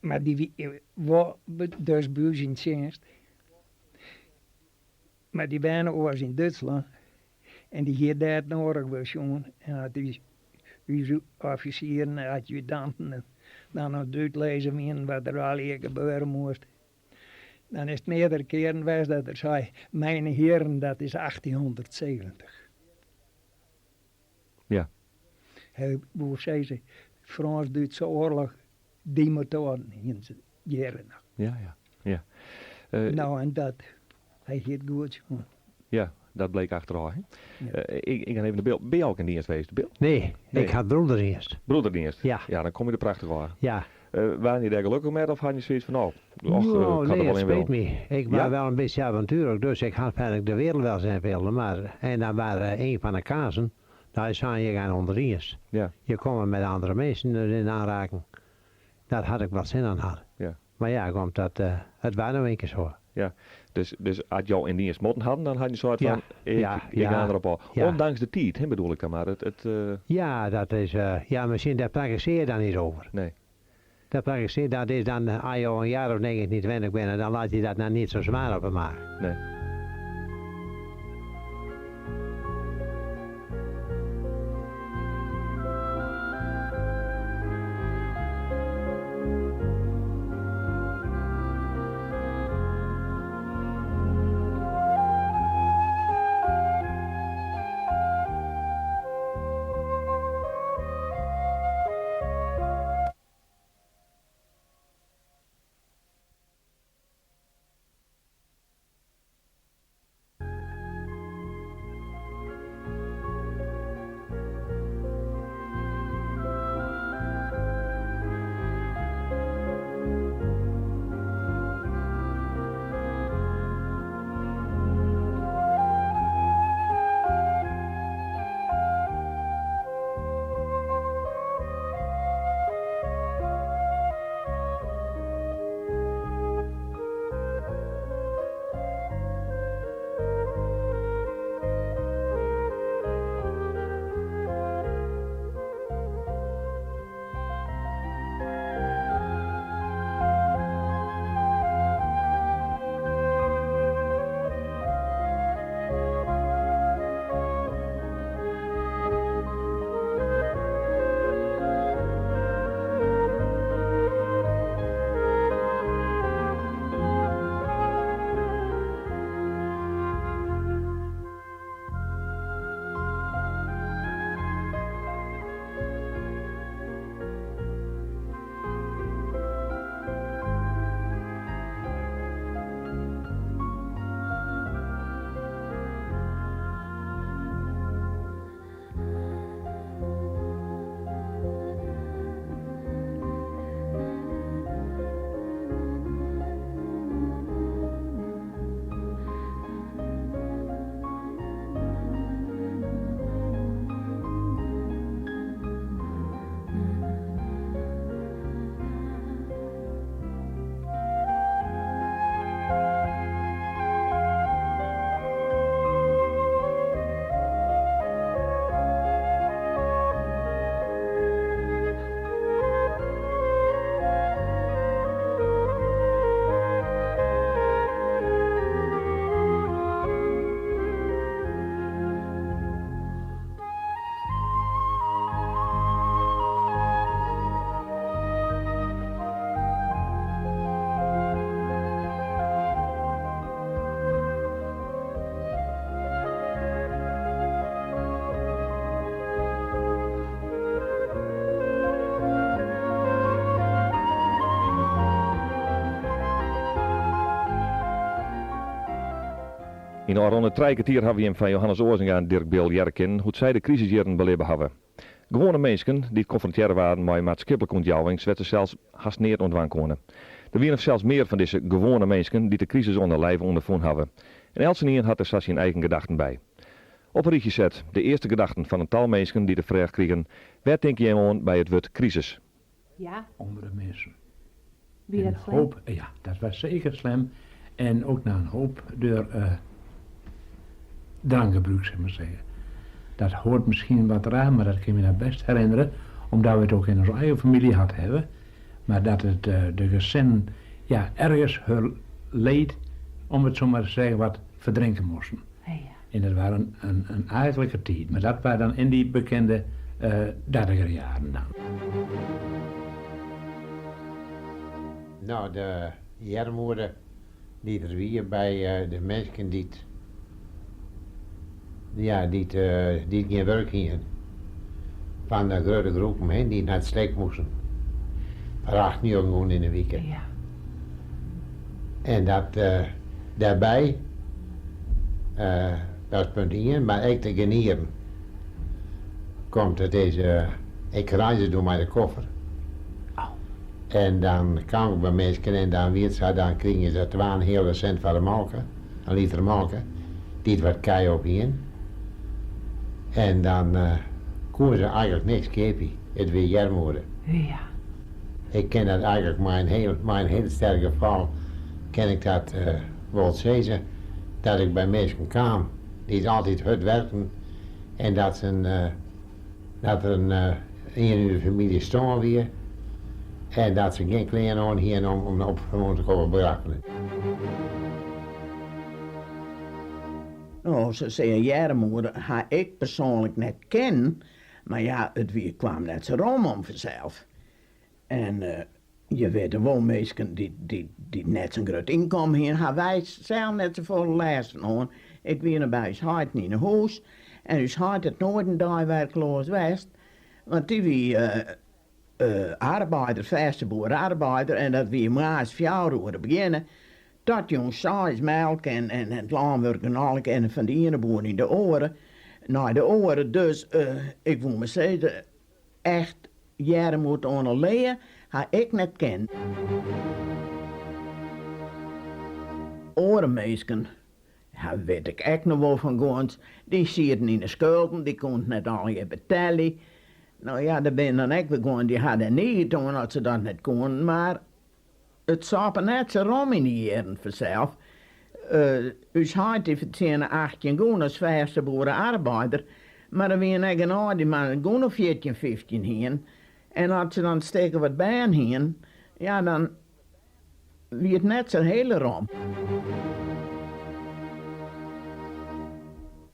Maar die was dus bij ons in dienst. Maar die bijna was in Duitsland. En die hier daar nodig was, jongen. En had die onze officieren, adjudanten, en dan nog uitlezen wien wat er al hier gebeuren moest. Dan is het meerdere keren geweest dat er zei, mijn heren, dat is 1870. Ja. Hij, hoe zei ze, Frans-Duitse oorlog, die motoren in de jaren nog. Ja, ja, ja. Nou, en dat, hij hield goed, jongen. Ja, dat bleek achteraf. Hè? Ja. Ik ga even de beeld. Ben je ook in dienst geweest, Bill? Nee, Nee. ik had broederdienst. Broederdienst? Ja. Ja, dan kom je er prachtig aan. Ja. Waren je daar gelukkig mee of had je zoiets van, nou, och, Nou, ik had er nee, wel het in willen? speet me. Ik was Ja? wel een beetje avontuurlijk, dus ik had verder de wereld wel zijn willen. Maar, en dan waren een van de kazen, daar zei je gaan onder dienst. Ja. Je komt met andere mensen in aanraking. Dat had ik wel zin aan hadden. Ja. Maar ja, komt dat, het was nou een keer zo. Ja, dus als jou in dienst moeten hadden, dan had je soort Ja, van, ja, ik ja. ga erop al. Ja. Ondanks de tijd, hè, bedoel ik dan maar. Ja, dat is, ja, misschien daar praktiseer je dan niet over. Nee. Dat praktiseer, dat is dan, als je al een jaar of 19, 20 bent, dan laat je dat nou niet zo zwaar op de maag. Nee. Yn de ôfrûne trije kertier hawwe jim fan Johannes Oazinga en Dirk Bil hearre kinnen hoe't sy de krisisjierren belibbe hawwe. Gewoane minsken dy't konfrontearre waarden mei maatskiplike ûntjouwings wêr't se sels hast neat oan dwaan koene. Der wiene fansels mear fan dizze gewoane minsken dy't de krisis oan de lijve ûnderfûn hawwe. En eltsenien hat der sa syn eigen gedachten by. Op in rychje set, de earste gedachten fan in tal minsken dy't de fraach krigen, wêr tinke jim oan by it wurd krisis? Ja. Onder de mensen. Wie En dat slim? hoop, ja, dat was zeker slim. En ook na een hoop door drankgebruik, zeg maar zeggen. Dat hoort misschien wat raar, maar dat kan ik me nog best herinneren. Omdat we het ook in onze eigen familie gehad hebben. Maar dat het de gezinnen ja, ergens hun leed, om het zo maar te zeggen, wat verdrinken moesten. Ja. En dat was een eigenlijke tijd. Maar dat waren dan in die bekende dertiger jaren dan. Nou, de earmoede dy't der wie by de minsken dy't, ja, dy't gjin wurk hienen. Fan de grutte groepen, hè, dy't nei it stek moasten. Foar 8 gûne yn de wike. Ja. En dat dêrby, dat is punt ien, mar ek de genieren. Komt it is, ik reizge doe mei de koffer. Oh. En dan kaam ik by minsken en dan wie it sa, dan krigen se twa en in heale sint foar de molke, in liter molke, dy't wat kij op hienen. En dan koene se eigentlik niks keapje. It wie earmoede. Ja. Ik ken dat eigentlik mei in hiel sterk gefal, ken ik dat wol sizze, dat ik by minsken kaam dy't altyd hurd werken en dat der ien yn de famylje stoarn wie en dat se gjin klean oan hienen om op te kommen begraffenis. No, se sizze earmoede ha ik persoanlik net kennen, mar ja, it wie, kwam net sa rom om fansels. En je witte wol, minsken dy't net sa'n grut ynkommen hienen, ha wy sels net safolle lêst fan hân. Ik wie noch by ús heit yn 'e hûs en ús heit hat noait in dei werkloos west, want dy wie arbeider, fêste boer-arbeider en dat wie moarns 4 oere begjinne, tot jûns 6 melk en it lânwurk en al en fan de iene boer yn de oare, nei de oare. Dus ik woe mar sizze, echt earmoed oan 'e lea ha ik net kend. Oare minsken, ja, wit ik ek noch wol fan guons, dy sieten yn de skulden, dy koenen net allegear betelje. No ja, der binne dan ek wer guon dy ha dêr niget oan as se dat net koenen, mar it sappe net sa rom yn de jierren fansels. Ús heit dy fertsjinne 18 gûne as fêste boere-arbeider, mar der wienen ek genôch dy't mar in gûne of 14, 15 hienen. En as se dan in stik of wat bern hienen, ja, dan wie it net sa hiele rom.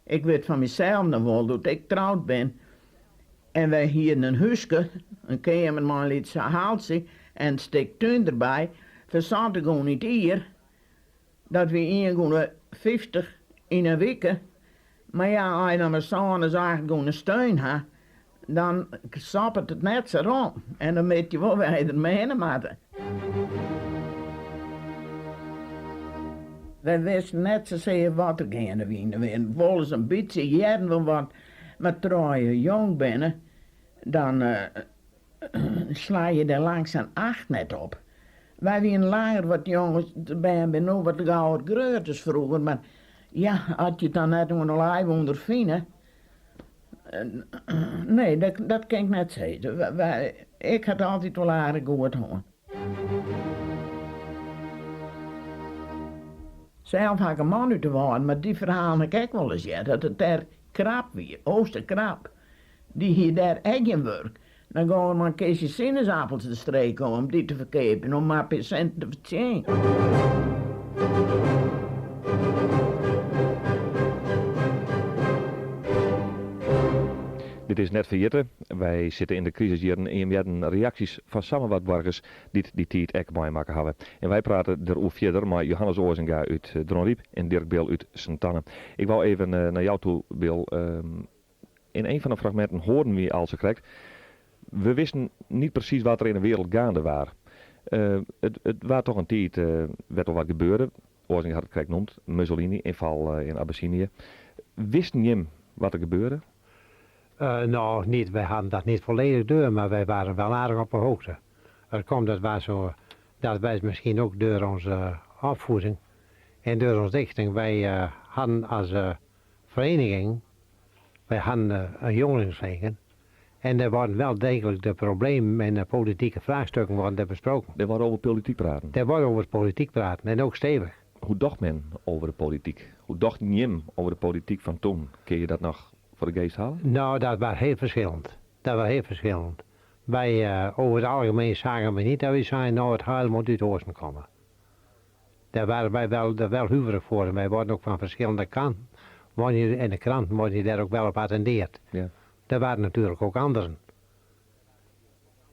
Ik wit fan mysels noch wol, doe't ik troud bin en wy hienen in húske, in keamer mei in lyts haaltsje en in stik tún derby, foar 70 gûne yn it jier, dat wie ien gûne 50 yn in wike. Mar ja, as je dan mar sân as 8 gûne steun ha, dan sappet it net sa rom. En dan wit je wol wêr je der mei hinne moatte. Wy wisten net sasear wat der geande wie. We wienen wolris in bytsje hearden we wat, mar troch je jong binne, dan sla je dêr langsaam acht net op. Wy wienen langer wat jonges, de bern binne no wat gauwer grut as froeger, mar ja, as je it dan net oan de lijf ûnderfine, nee, dat kin ik net sizze. Ik ha it altyd wol aardich goed hân. Sels ha ik in man út de Wâlden, mar dy ferhalen ha ik ek wolris heard, dat it dêr krap wie, oasterkrap. Dy hie dêr ek gjin wurk. Dan gong er mei in kistje sinaasappels de streek om, om dy te ferkeapjen, om mar in pear sinten te fertsjinjen. Dit is Net Ferjitte. Wy sitte yn de krisisjierren en jim hearden reaksjes fan samar wat boargers dy't dy tiid ek meimakke hawwe. En wy prate deroer fierder mei Johannes Oazinga út Dronryp en Dirk Bil út Sint-Anne. Ik wou even nei jou toe, Bil. In een van de fragmenten hoorden we al zo krekt. We wisten niet precies wat er in de wereld gaande was. It waard toch in tiid, wêr't wol wat gebeurde. Oazinga hat it krekt noemd, Mussolini, ynfal yn Abyssinië. Wisten jim wat der gebeurde? Nou, niet, wij hadden dat niet volledig door, maar wij waren wel aardig op de hoogte. Het komt, dat was zo, dat wij misschien ook door onze opvoeding en door onze dichting, wij hadden als vereniging, wij hadden een jongeringsvereniging, en daar worden wel degelijk de problemen en de politieke vraagstukken worden daar besproken. Daar wordt over politiek praten? Daar wordt over politiek praten en ook stevig. Hoe dacht men over de politiek? Hoe dacht Jim over de politiek van toen? Kun je dat nog voor de geest halen? Nou, dat was heel verschillend. Dat was heel verschillend. Wij, over het algemeen zagen we niet dat we zeiden, nou het heil moet uit het oosten komen. Daar waren wij wel, daar wel huiverig voor. En wij worden ook van verschillende kanten, worden hier, in de kranten worden daar ook wel op attendeerd. Daar waren natuurlijk ook anderen.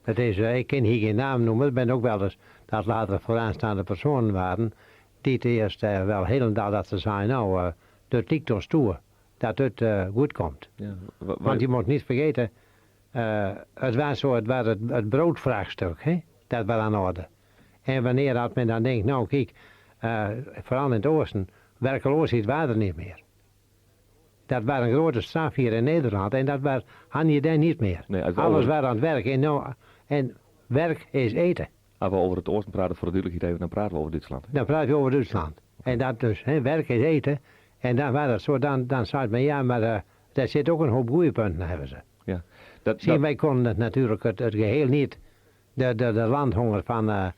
Dat is, ik kan hier geen naam noemen, het ben ook wel eens dat later vooraanstaande personen waren, die het eerst wel helemaal dat ze zeiden, nou, dat lijkt ons toe dat het goed komt. Ja, Want je moet niet vergeten, het was zo, het was het broodvraagstuk, hè? Dat was aan orde. En wanneer dat men dan denkt, nou kijk, vooral in het oosten, werkeloosheid was er niet meer. Dat was een grote straf hier in Nederland en dat was, had je daar niet meer. Nee, als we Alles over was aan het werk en, nou, en werk is eten. Als we over het oosten praten, voor de duidelijkheid even, dan praten we over Duitsland. Dan praat je over Duitsland. En dat dus, hè, werk is eten. En dan was het zo, dan zei men, ja, maar daar zit ook een hoop goede punten, hebben ze. Ja, dat, Zie, dat wij konden het natuurlijk het geheel niet, de landhonger van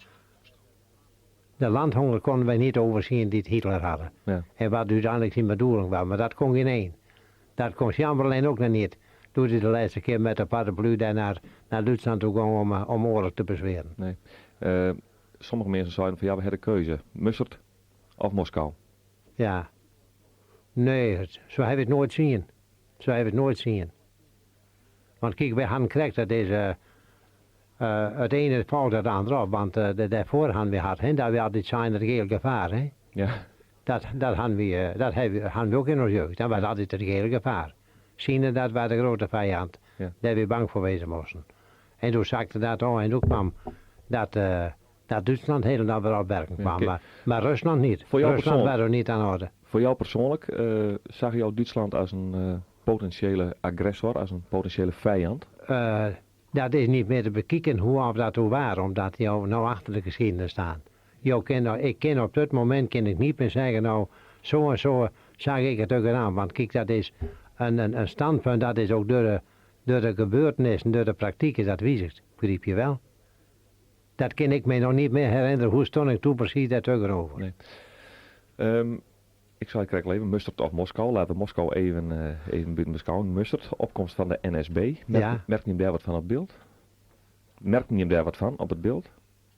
de landhonger konden wij niet overzien die het Hitler hadden. En wat uiteindelijk zijn bedoeling was, maar dat kon geen één. Dat kon Chamberlain ook nog niet. Toen hij de laatste keer met de paraplu daar naar Duitsland toe ging om oorlog te bezweren. Nee. Sommige mensen zeiden van ja, we hebben de keuze. Mussert of Moskou. Ja. Nee, zo hebben we het nooit zien. Zo hebben we het nooit zien. Want kijk, wij hadden gekregen dat deze het ene valt het andere op, want daarvoor hadden we gehad, hè, dat we altijd zijn het geel gevaar. Hè. Dat hadden we dat hebben we, hadden we ook in onze jeugd. Dat was altijd het gele gevaar. China, dat was de grote vijand, daar we bang voor wezen moesten. En toen zakte dat al en toen kwam dat Duitsland helemaal weer op werken kwam, maar Rusland niet. Voor jou Rusland persoonlijk was er niet aan orde. Voor jou persoonlijk zag je Duitsland als een potentiële agressor, als een potentiële vijand? Dat is niet meer te bekijken hoe of dat hoe waar, omdat jou nou achter de geschiedenis staan. Jou ken, nou, ik ken op dit moment kan ik niet meer zeggen, nou zo en zo zag ik het ook aan. Want kijk, dat is een standpunt, dat is ook door de gebeurtenissen, door de praktijk is dat wijzigt, begrijp je wel? Dat kan ik me nog niet meer herinneren, hoe stond ik toen precies daar tegenover. Nee. Ik zal je krijgen even, Mustert of Moskou. Laten we Moskou even buiten beschouwen. Mustert, opkomst van de NSB. Merkt je hem daar wat van op het beeld? Merkt je hem daar wat van op het beeld?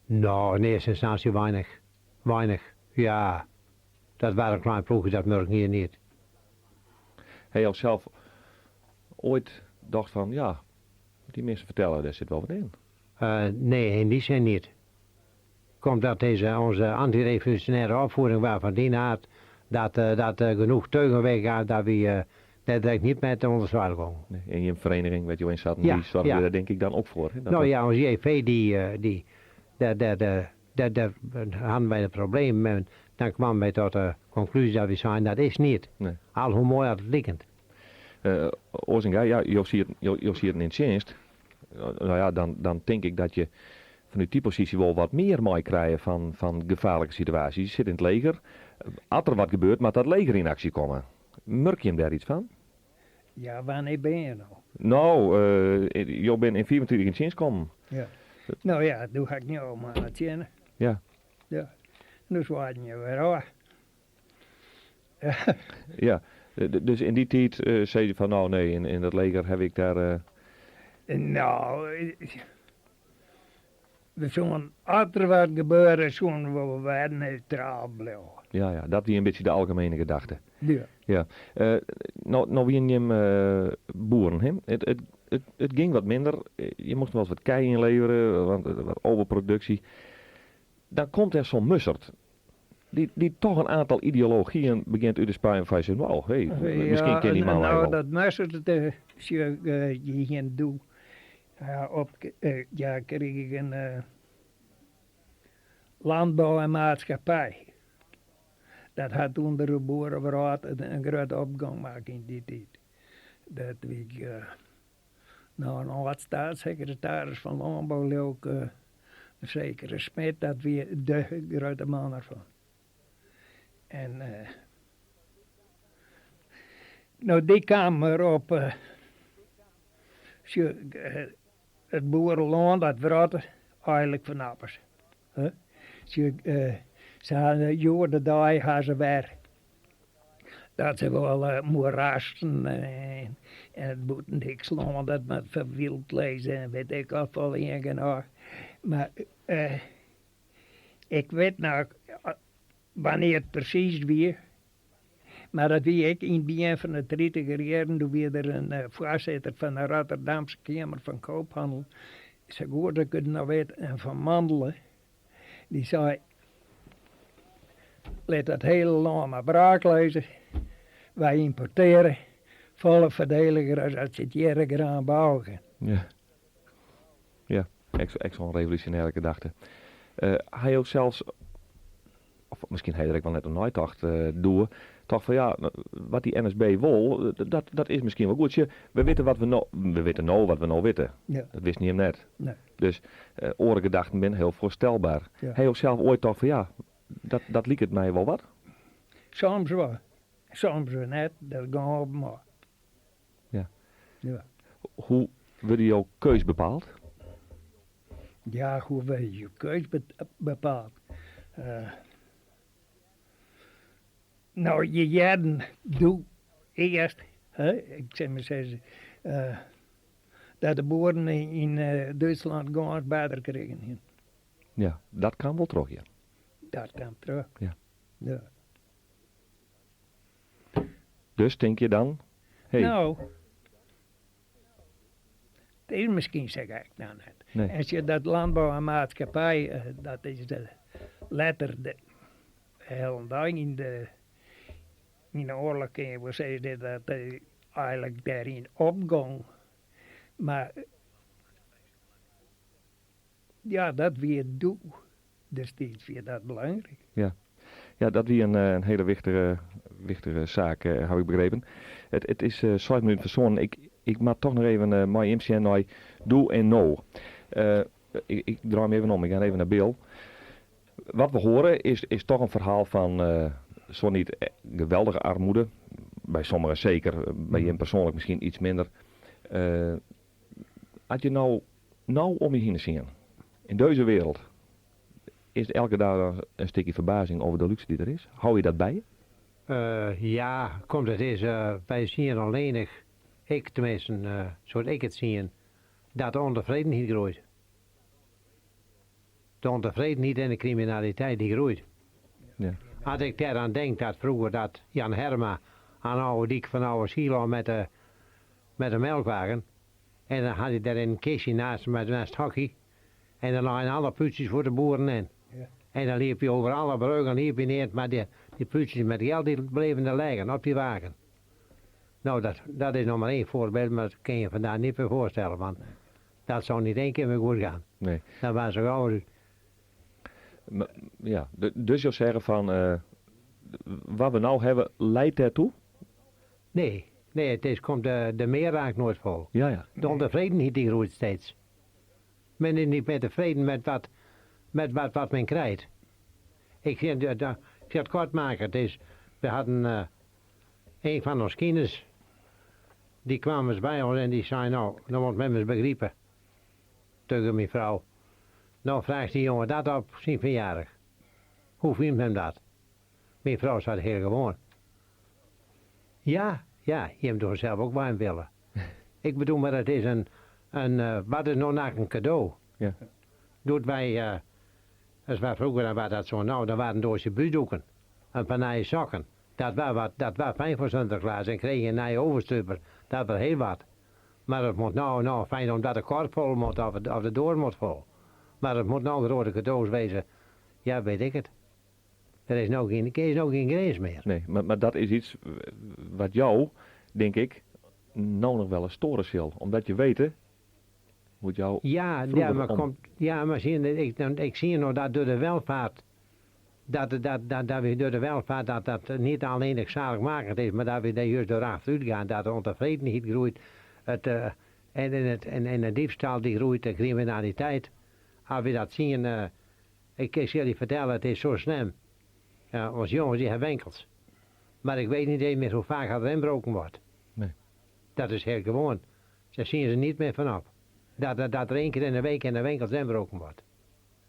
Nou, in eerste instantie weinig. Weinig, ja. Dat waren een klein ploegje, dat merk je niet. Heb je al zelf ooit dacht van, ja, die mensen vertellen, daar zit wel wat in? Nee, in die zin niet. Komt dat deze, onze antirevolutionaire opvoeding was van die aard, dat genoeg teugen gaat dat we daar direct niet met te onderzwaar komen. Nee, in je vereniging, weet je wel, in zaten, die zorgde daar denk ik dan ook voor. Hè? Dat dat Onze JV, die die, daar, daar, daar, daar, daar hadden wij een probleem en dan kwamen wij tot de conclusie dat we zeiden, dat is niet. Al hoe mooi dat het lijkt. Oazinga, ja, je ziet het, je, je ziet het in dienst. Nou ja, dan denk ik dat je vanuit die positie wel wat meer mee krijgen van gevaarlijke situaties. Je zit in het leger. Als er wat gebeurt, moet dat leger in actie komen. Merk je hem daar iets van? Ja, wanneer ben je nou? Nou, je bent in 24 in dienst gekomen. Ja. Nou ja, toen ga ik nu al maar naar tjennen. Ja. Nu zwaar je weer af. Ja, dus in die tijd zei je van nou nee, in dat leger heb ik daar... Nou, we zo'n als er wat gebeuren, zo'n we weer neutraal blijven. Ja, ja, dat die een beetje de algemene gedachte. Ja. Ja. Nou wie in je boeren, hè? Het ging wat minder. Je moest wel eens wat kei inleveren, want wat overproductie. Dan komt er zo'n mussert. Die toch een aantal ideologieën begint uit te spuien van je zegt, wauw, hey, Ja, misschien ken die man wel. Dat mussert, zie ik je geen doel. Ja, op ja, kreeg ik een landbouw en maatschappij. Dat hat ûnder de boerewrâld in grutte opgong makke yn dy tiid. Dat wie no in âld steatssekretaris fan Lânbou leau ik, in sekere Smit, dat wie de grutte man derfan. En no dy kaam der op, sjoch, it boerelân dat wrotte eigenlik fan appels. Sjoch, se hawwe hjoed de dei ha se wer dat se wol moerassen en it bûtendykslân dat moat ferwyld lizze en wit ik al folle ien genôch. Mar ik wit noch wannear't it presys wie, mar dat wie ek yn it begjin fan de tritiger jierren, doe wie der in foarsitter fan de Rotterdamse Keamer van Koophandel, sa goed as ik it noch wit, in Van Mandele, dy sei, lit dat hiele lân mar braak lizze, wy ymportearje folle foardeliger as dat se it hjirre graan bouwe kinne. Ja. Ja, ek sa'n revolúsjonêre gedachte. Ha jo sels, of miskien ha jo der ek wol net oer neitocht doe, tocht fan ja, wat dy NSB wol, dat, dat is miskien wol goed. Sjoch, we witte wat we no, we witte no wat we no witte. Ja. Dat wisten jim net. Nee. Dus oare gedachten binne hiel foarstelber. Ja. Ha jo sels oait tocht fan ja, dat, dat liket my wol wat? Soms wol, soms wer net, dat gong op en ôf. Ja. Ja. Hoe wurde jo keus bepaald? Ja, hoe wurde je keus bepaald? No, je hearden doe earst, hè, ik sil mar sizze, dat de boeren yn Dútslân gâns better krigen hienen. Ja, dat kaam wol troch hjir. Dat kaam troch. Ja. Ja. Dus tink je dan, hé. No, it is miskien sa gek noch net. Nee. En sjoch, dat landbouw en maatschappij, dat is de letter de hielendal yn de yn de oarloch kin je wol sizze dat eigenlik dêryn opgong. Mar ja, dat wie doe destiids wie dat belangryk. Ja. Ja, dat wie in hiele wichtige, wichtige saak, haw ik begrepen. It, it is seis minuten foar sânen. Ik, ik moat toch noch even mei jim sjen nei doe en no. Ik, ik draai my even om, ik gean even nei Bill. Wat we hoare is, is toch in ferhaal fan sa net geweldige armoede. By sommigen seker, by jim persoanlik miskien iets minder. As je no, no om je hinne sjen, yn dizze wereld, is elke dei in stikje ferbazing oer de lúkse dy't der is? Hou je dat by je? Ja, komt it is, wy sjen allinnich, ik tenminsten, sa't ik it sien, dat de ûntefredenheid groeit. De ûntefredenheid en de kriminaliteit dy groeit. Ja. As ik dêroan denk dat froeger dat Jan Herma oan de oude dyk fan Oude Schierlân met de, met de melkwagen en dan had hy dêr in kistje naast met naast hockey en dan leinen alle pútsjes foar de boeren yn. Ja. En dan liep hy over alle bruggen liep hy neat, mar dy, dy pútsjes met geld dy bleven der liggen op dy wagen. No, dat, dat is noch mar ien foarbyld, mar dat kin je vandaag net mear foarstelle, want dat soe net ien kear mear goed gean. Nee. Dan waren se gau út. Ja, dus jo sizze fan wat we no hawwe leit dêrtoe? Nee, nee, it is, komt de, de mear raakt noait fol. Ja, ja. De ûntefredenheid dy groeit steeds. Men is net mear tefreden met wat, met wat, wat men krijt. Ik sil, ik sil it koart meitsje. It is, we hadden een fan ons kinders, dy kwam ris by ons en dy sei, no, no moat men ris begripe, tegen myn frou. No freget dy jonge dat op syn ferjierdag. Hoe fynt him dat? Myn frou sei hiel gewoan. Ja, ja, jim dogge sels ek wat jim wille. Ik bedoel, mar it is in, in wat is no nak in kado? Ja. Doe't wy, as wy froeger dan waard dat sa, no, dan waarden doasje búsdoeken, in pear nije sokken. Dat waar wat, dat waar fijn foar Sinterklaas en kreeg je in nije overstuber, dat waar hiel wat. Mar it moat no, no, fijn omdat de korf fol moat of, of de doar moat fol. Mar it moat no grutte kado's weze, ja, wit ik it. Der is no gjin, is no gjin grins mear. Nee, mar dat is iets wat jou, tink ik, no noch wolris steure sil. Omdat je witte hoe't jou Ja, ja, froeger mar om... komt, ja, mar sjen, ik, ik zie noch dat deur de welvaart. Dat, dat, dat, dat we door de welvaart, dat dat niet alleen zaligmakend is, maar dat we daar juist door achteruit gaan, dat de ontevredenheid groeit, het, en, en, het, en, en de diefstal die groeit, de criminaliteit. Als we dat zien, ik kan jullie vertellen, het is zo snel. Ja, onze jongens die hebben winkels. Maar ik weet niet eens meer hoe vaak er inbroken wordt. Nee. Dat is heel gewoon. Daar zien ze niet meer vanaf. Dat, dat, dat er één keer in de week in de winkels inbroken wordt.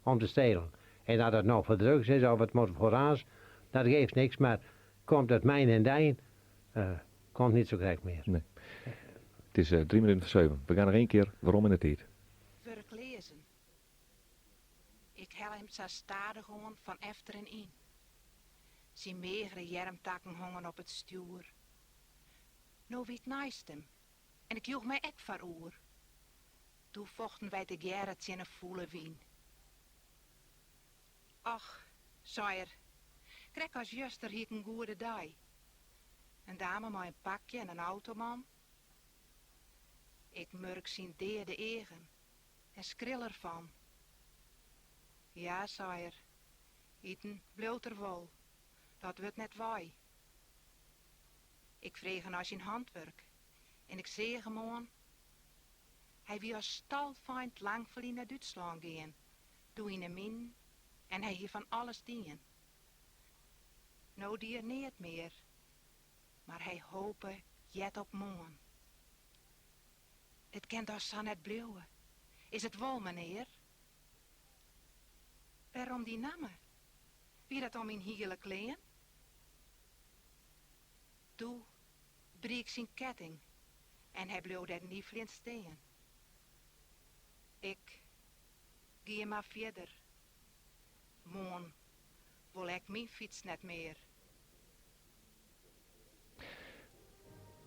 Om te stelen. En dat het nou voor drugs is of het moet voor aas, dat geeft niks. Maar komt het mijn en dijn, komt niet zo gek meer. Nee. Het is 6:53. We gaan nog één keer waarom in de tijd. Wurk lezen. Ik hel hem zo stadig gewoon van efteren in. Zijn megere jermtakken hongen op het stuur. Nou wie het naast hem. En ik joeg mij ek voor oer. Toen vochten wij de Gerrit in een voele wien. Ach, zei er, krek als juster hier een goede dag. Een dame met een pakje en een automan. Ik murk zijn deerde egen en skril ervan. Ja, zei er, eten bloot er wol, dat wordt net waai. Ik vreeg hem naar zijn handwerk en ik zeg hem aan. Hij wie als stalfeind lang verlien naar Duitsland gaan, toen in de min en hij hier van alles dien. Nou die er niet meer, maar hij hopen jet op moon. Het kent als zo net bleeuwen. Is het wol, meneer? Waarom die namen? Wie dat om in hiele kleen? Toe breek zijn ketting en hij bleef daar niet flint steen. Ik gie maar verder. Moon wil ik mijn fiets net meer.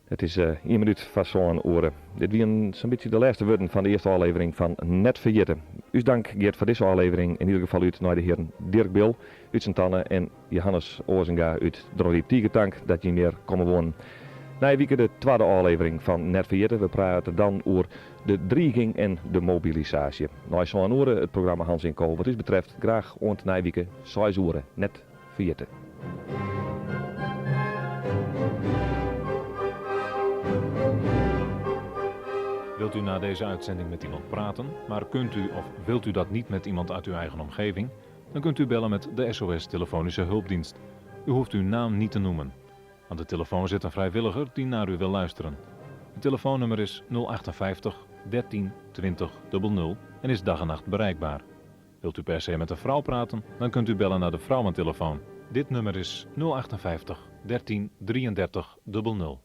Het is 1 minuut vast zo'n oren. Dit waren zo'n beetje de laatste woorden van de eerste aflevering van Net Verjitten. U dank Geert voor deze aflevering. In ieder geval uit naar de heren Dirk Bil uit Sint-Anne en Johannes Ozenga uit Dronryp. Tiegetank dat je meer komen wonen. Na week de tweede aflevering van Net Verjitten. We praten dan over de dreiging en de mobilisatie. Na zo'n oren het programma Hans in Kool. Wat u betreft graag ont na 6 uren. Net Verjitten. Wilt u na deze uitzending met iemand praten, maar kunt u of wilt u dat niet met iemand uit uw eigen omgeving? Dan kunt u bellen met de SOS Telefonische Hulpdienst. U hoeft uw naam niet te noemen. Aan de telefoon zit een vrijwilliger die naar u wil luisteren. Het telefoonnummer is 058 13 20 00 en is dag en nacht bereikbaar. Wilt u per se met een vrouw praten, dan kunt u bellen naar de vrouwentelefoon. Dit nummer is 058 13 33 00.